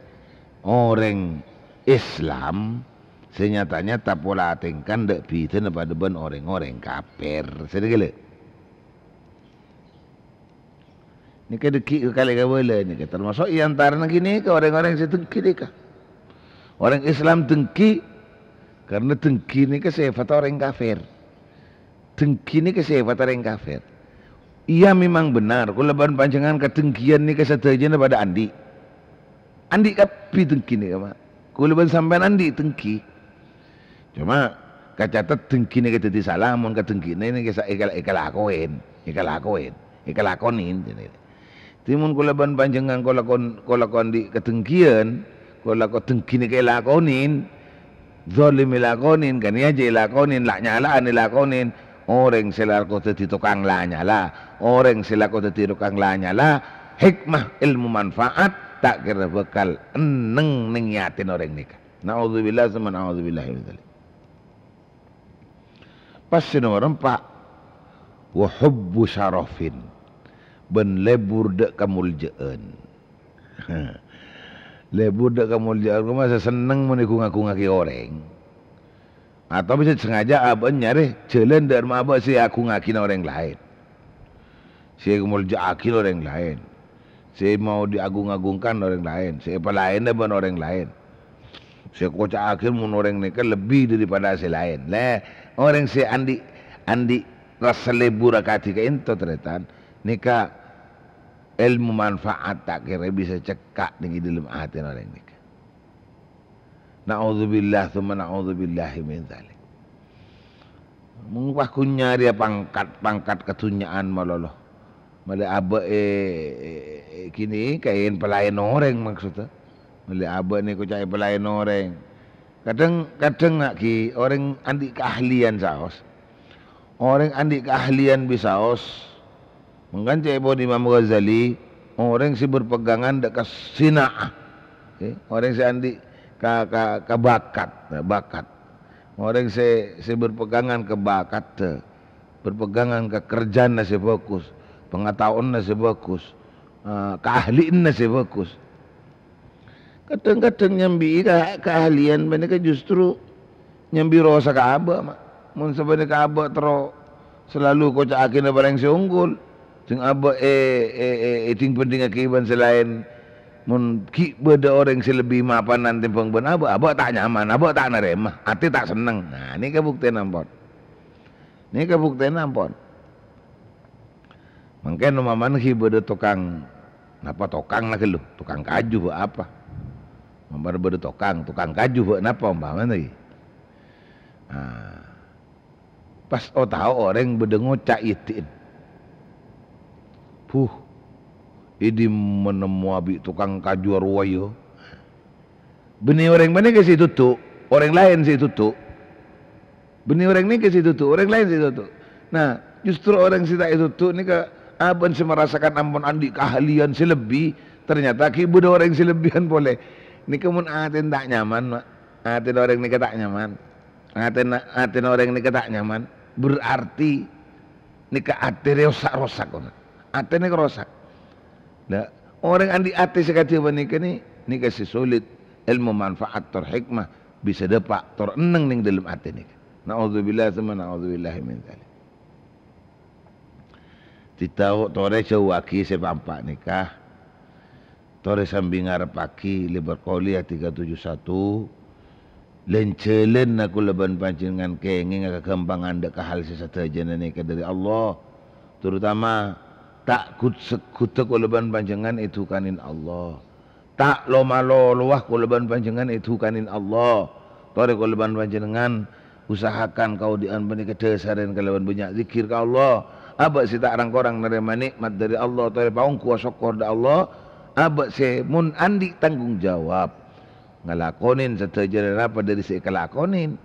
orèng Islam sè nyata-nyata pola tèngkana ta' bhidhâna padâ bân orèng-orèng kafir. Sè ghellâ'. Nèka dhâggi' kalè kabâlâ nèka, termasuk è antarana ghânèka orèng-orèng sè dengghi nèka. Orèng Islam dengghi, karna dengghi nèka sèfatta orèng kafir. Dengghi nèka sèfatta orèng kafir. Iyâ, memang benar, kaulâ bân panjhennengngan kadengghiyân nèka sadhâjâna padâ andi'. Andi' kabbhi dengghi nèka, Ma'. Kaulâ bân sampèyan andi' dengghi. Coma, kacatet dengghi nèka dhâddhi sala mon ka dengghi nèka sa-, èkal-, èkalakowèn, èkalakowèn, èkalakonèn, jârèya. Dhâddhi mon kaulâ bân panjhennengngan kaulâ kon-, kaulâ kondi' kadenggiyân, kaulâ ko-, dengghi nèka èlakonèn, zalim èlakonèn, kanèyajâ èlakonèn, la'-nyala'an èlakonèn, orèng sè lako dhâddhi tokang la-nyala, orèng sè lako dhâddhi tokang la-nyala, hikmah èlmo manfaat, ta' kèra bhâkal enneng neng è atèna orèng nèka. Na'udzubillah, tsumma na'udzubillah min dzalik. Pas sè nomer empa', wa hubbu syarafin, bân lebur dâ' kamoljâ'ân. Lebur dâ' kamoljâ'ân, koma sè senneng mon èghung-agungngaghi orèng. Atau bisa sengaja abâ' nyarè jhâlân dâ' remma abâ' sè èagungngaghi orèng laèn. Sè èkamoljâ'aghi orèng laèn, sè mau diagung-agungkan orèng laèn, sè èpalaèna bân orèng laèn, sè èkoca'aghi mon orèng nèka lebbi daripada sè laèn. Lè, orèng sè andi', andi' rassa lebur akadhi ka'ènto, tarètan, nèka èlmo manfaat ta' kèra bisa cekka' neng è dhâlem atèna orèng nèka. Na'udzubillah, tsumma na'udzubillahi min dzalik. Mon pas ghun nyarèya pangkat-pangkat kadhunnya'an malolo. Malè abâ' è, è, è, ghini, kaèn palaèn orèng maksodda. Malè abâ' nèko ca'è palaèn orèng. Kadhâng, kadhâng, na', ghi, orèng andi' keahlian saos. Orèng andi' keahlian bisaos. Mangkana ca'èpon Imam Ghazali, orèng sè berpegangan dâ' ka sina'ah. Eh, orèng sè andi' ka, ka, ka bakat, nah, bakat. Orèng sè, sè berpegangan ka bakatta, berpegangan ka kerjana sè bhâghus, pangataowanna sè bhâghus, eh, kaahlianna sè bhâghus. Kadhâng-kadhâng nyambi ka-, keahlian panèka justru nyambi rosak ka abâ', Ma'. Mon sapanèka abâ' terro salalu koca'aghina palèng sè onggol, sèng abâ' è, è, è, èdhing-bhândhingngaghi bân sè laèn, mon ghi' bâdâ orèng sè lebbi mapanan tèmbhâng bân abâ', abâ' ta' nyaman, abâ' ta' narèma, atè ta' senneng. Nah, nèka buktèna ampon. Nèka buktèna ampon. Mangkèn ompamana ghi' bâdâ tokang, napa tokang la ghâllu? Tokang kaju bâ' apa? Ompamana bâdâ tokang, tokang kaju bâ' napa ompamana ghi? Ah, pas o-tao orèng bâdâ ngoca' èdhi'in. Buh, è dimma nemmowa bi' tokang kaju arowa, yâ? Bânnè orèng panèka sè ètodhu', orèng laèn sè ètodhu'. Bânnè orèng nèka sè ètodhu', orèng laèn sè ètodhu'. Nah, justru orèng sè ta' ètodhu' nèka abâ' sè marasakan ampon andi' keahlian sè lebbi, ternyata ghi' bâdâ orèng sè lebbiyân polè. Nèka mon atèna ta' nyaman, Ma'. Atèna orèng nèka ta' nyaman. Atèna, atèna orèng nèka ta' nyaman. Berarti nèka atè rosak-rosak, kono. Atè nèka rosak. Lah, orèng andi' atè sè kadhi panèka nè, nèka sè solit, èlmo manfaat tor hikmah bisa dâpa' tor enneng neng dhâlem atè nèka. Na'udzubillah, tsumma na'udzubillahi min dzalik. Dhita-, torè jhâuwaghi sè pa'-empa' nèka. Torè sambi ngarebbhâghi lèbâr kolèya tiga tujuh satu, lan-jhâlânna kaulâ bân panjhennengngan kèngènga kaghâmpangan dâ' ka hal sè sadhâjâna nèka dâri Allah. Terutama, ta' gud-, segghudhâ kaulâ bân panjhennengngan èdhukanin Allah. Ta' lo-malolowa kaulâ bân panjhennengngan èdhukanin Allah. Torè kaulâ bân panjhennengngan usahakan kaodi'ân panèka dhâsarèn kalabân bânnya' zikir ka Allah. Abâ' sè ta' rang-korang narèma nè'mat dâri Allah, torè paongghuwâ sokkor dâ' Allah. Abâ' sè mon andi' tanggung jawab ngalakonin sadhâjâna napa dâri sè èkalakonin,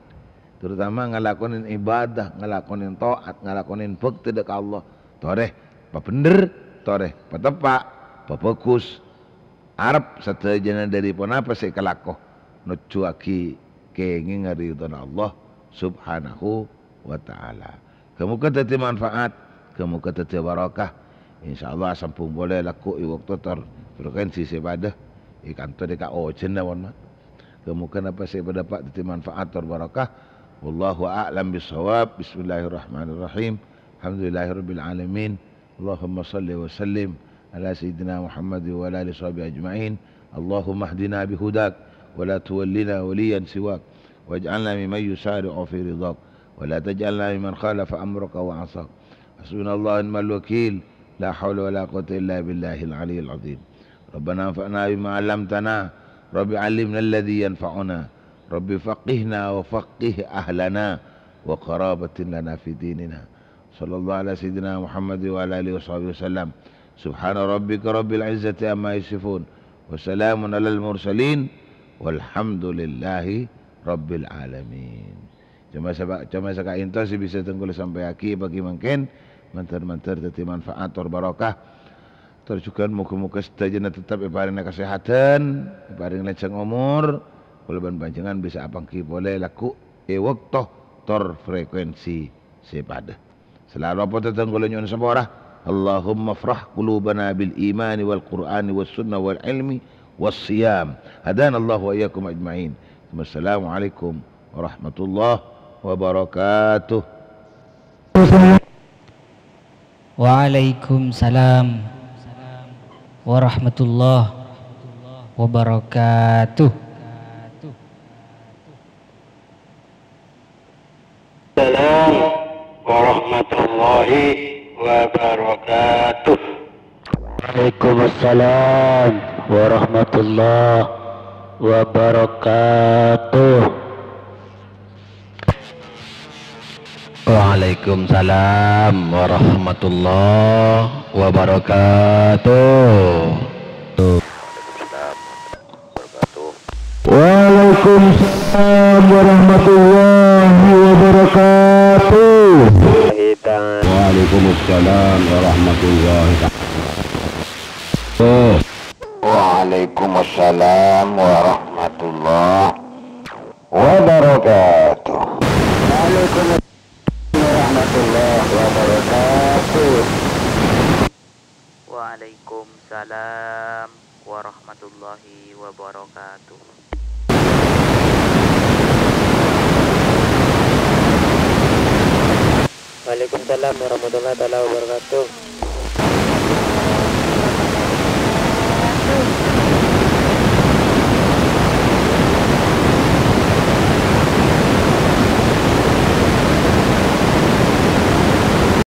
terutama ngalakonin ibadah, ngalakonin ta'at, ngalakonin bhâktè dâ' ka Allah. Torè pabhendher, torè pateppa', pabhâghus. Arep sadhâjâna dâri ponapa sè èkalako, nojjhuwâghi kèngènga ridhâna Allah Subhanahu wa Ta'ala. Ghâ-moghâ dhâddhi manfaat, ghâ-moghâ dhâddhi barokah. Insyaallah asambhung polè lagghu' è bâkto tor frekuensi sè padâ, è kanto dâ' ka ojhânna, mon ma'. Ghâ-moghâ napa sè èpadâpa' dhâddhi manfaat tor barokah. Wallahu a'lam bissawab. Bismillahirrahmanirrahim. Alhamdulillahirabbil alamin. Allahumma shalli wa sallim ala sayyidina Muhammad wa ala alihi washabihi ajma'in. Allahumma ihdina bihudak wa la tuwallina waliyan siwak. Waj'alna mimman yusari'u fi ridhak. Wa la taj'alna mimman khalafa amraka wa 'asak. Hasbunallahu wa ni'mal wakil. La haula wa la quwwata illa billahil aliyyil azim. Rabbana anfa'na bima 'allamtana. Rabbi 'allimna alladzi yanfa'una. Rabbi faqqihna wa faqqih ahlana wa qarabatin lana fi dinina. Sallallahu ala sayyidina Muhammad wa ala alihi wa sahbihi wasallam. Subhana rabbika rabbil izzati amma yasifun. Wa salamun alal mursalin. Walhamdulillahi rabbil alamin. Coma sapa-, coma sakaènto sè bisa tèng kaulâ sampèyaghi pagi mangkèn, mandhâr-mandhâr dhâddhi manfaat tor barokah. Tor jhughân moghâ-moghâ sadhâjâna tetep èparèngana kasèhadhân, èparèngana lanjhâng omor, kaulâ bân panjhennengngan bisa apangghi polè lagghu' è bâkto tor frekuensi sè padâ. Salalu apa-apa dâteng kaulâ nyo'on sapora. Allahumma afrah qulubana bil imani wal qur'ani was sunnah wal ilmi was siyam. Hadanallahu wa iyyakum ajma'in. Wassalamualaikum warahmatullahi wabarakatuh. Waalaikumsalam warahmatullahi wabarakatuh. Salam warahmatullahi wabarakatuh. Waalaikumsalam warahmatullahi wabarakatuh. Waalaikumsalam warahmatullahi wabarakatuh. Waalaikumsalam warahmatullahi wabarakatuh. Waalaikumsalam warahmatullahi wabarakatuh. Waalaikumsalam warahmatullahi wabarakatuh. Waalaikumsalam warahmatullahi wabarakatuh. Waalaikumsalam warahmatullahi wabarakatuh. Waalaikumsalam warahmatullahi taala wabarakatuh.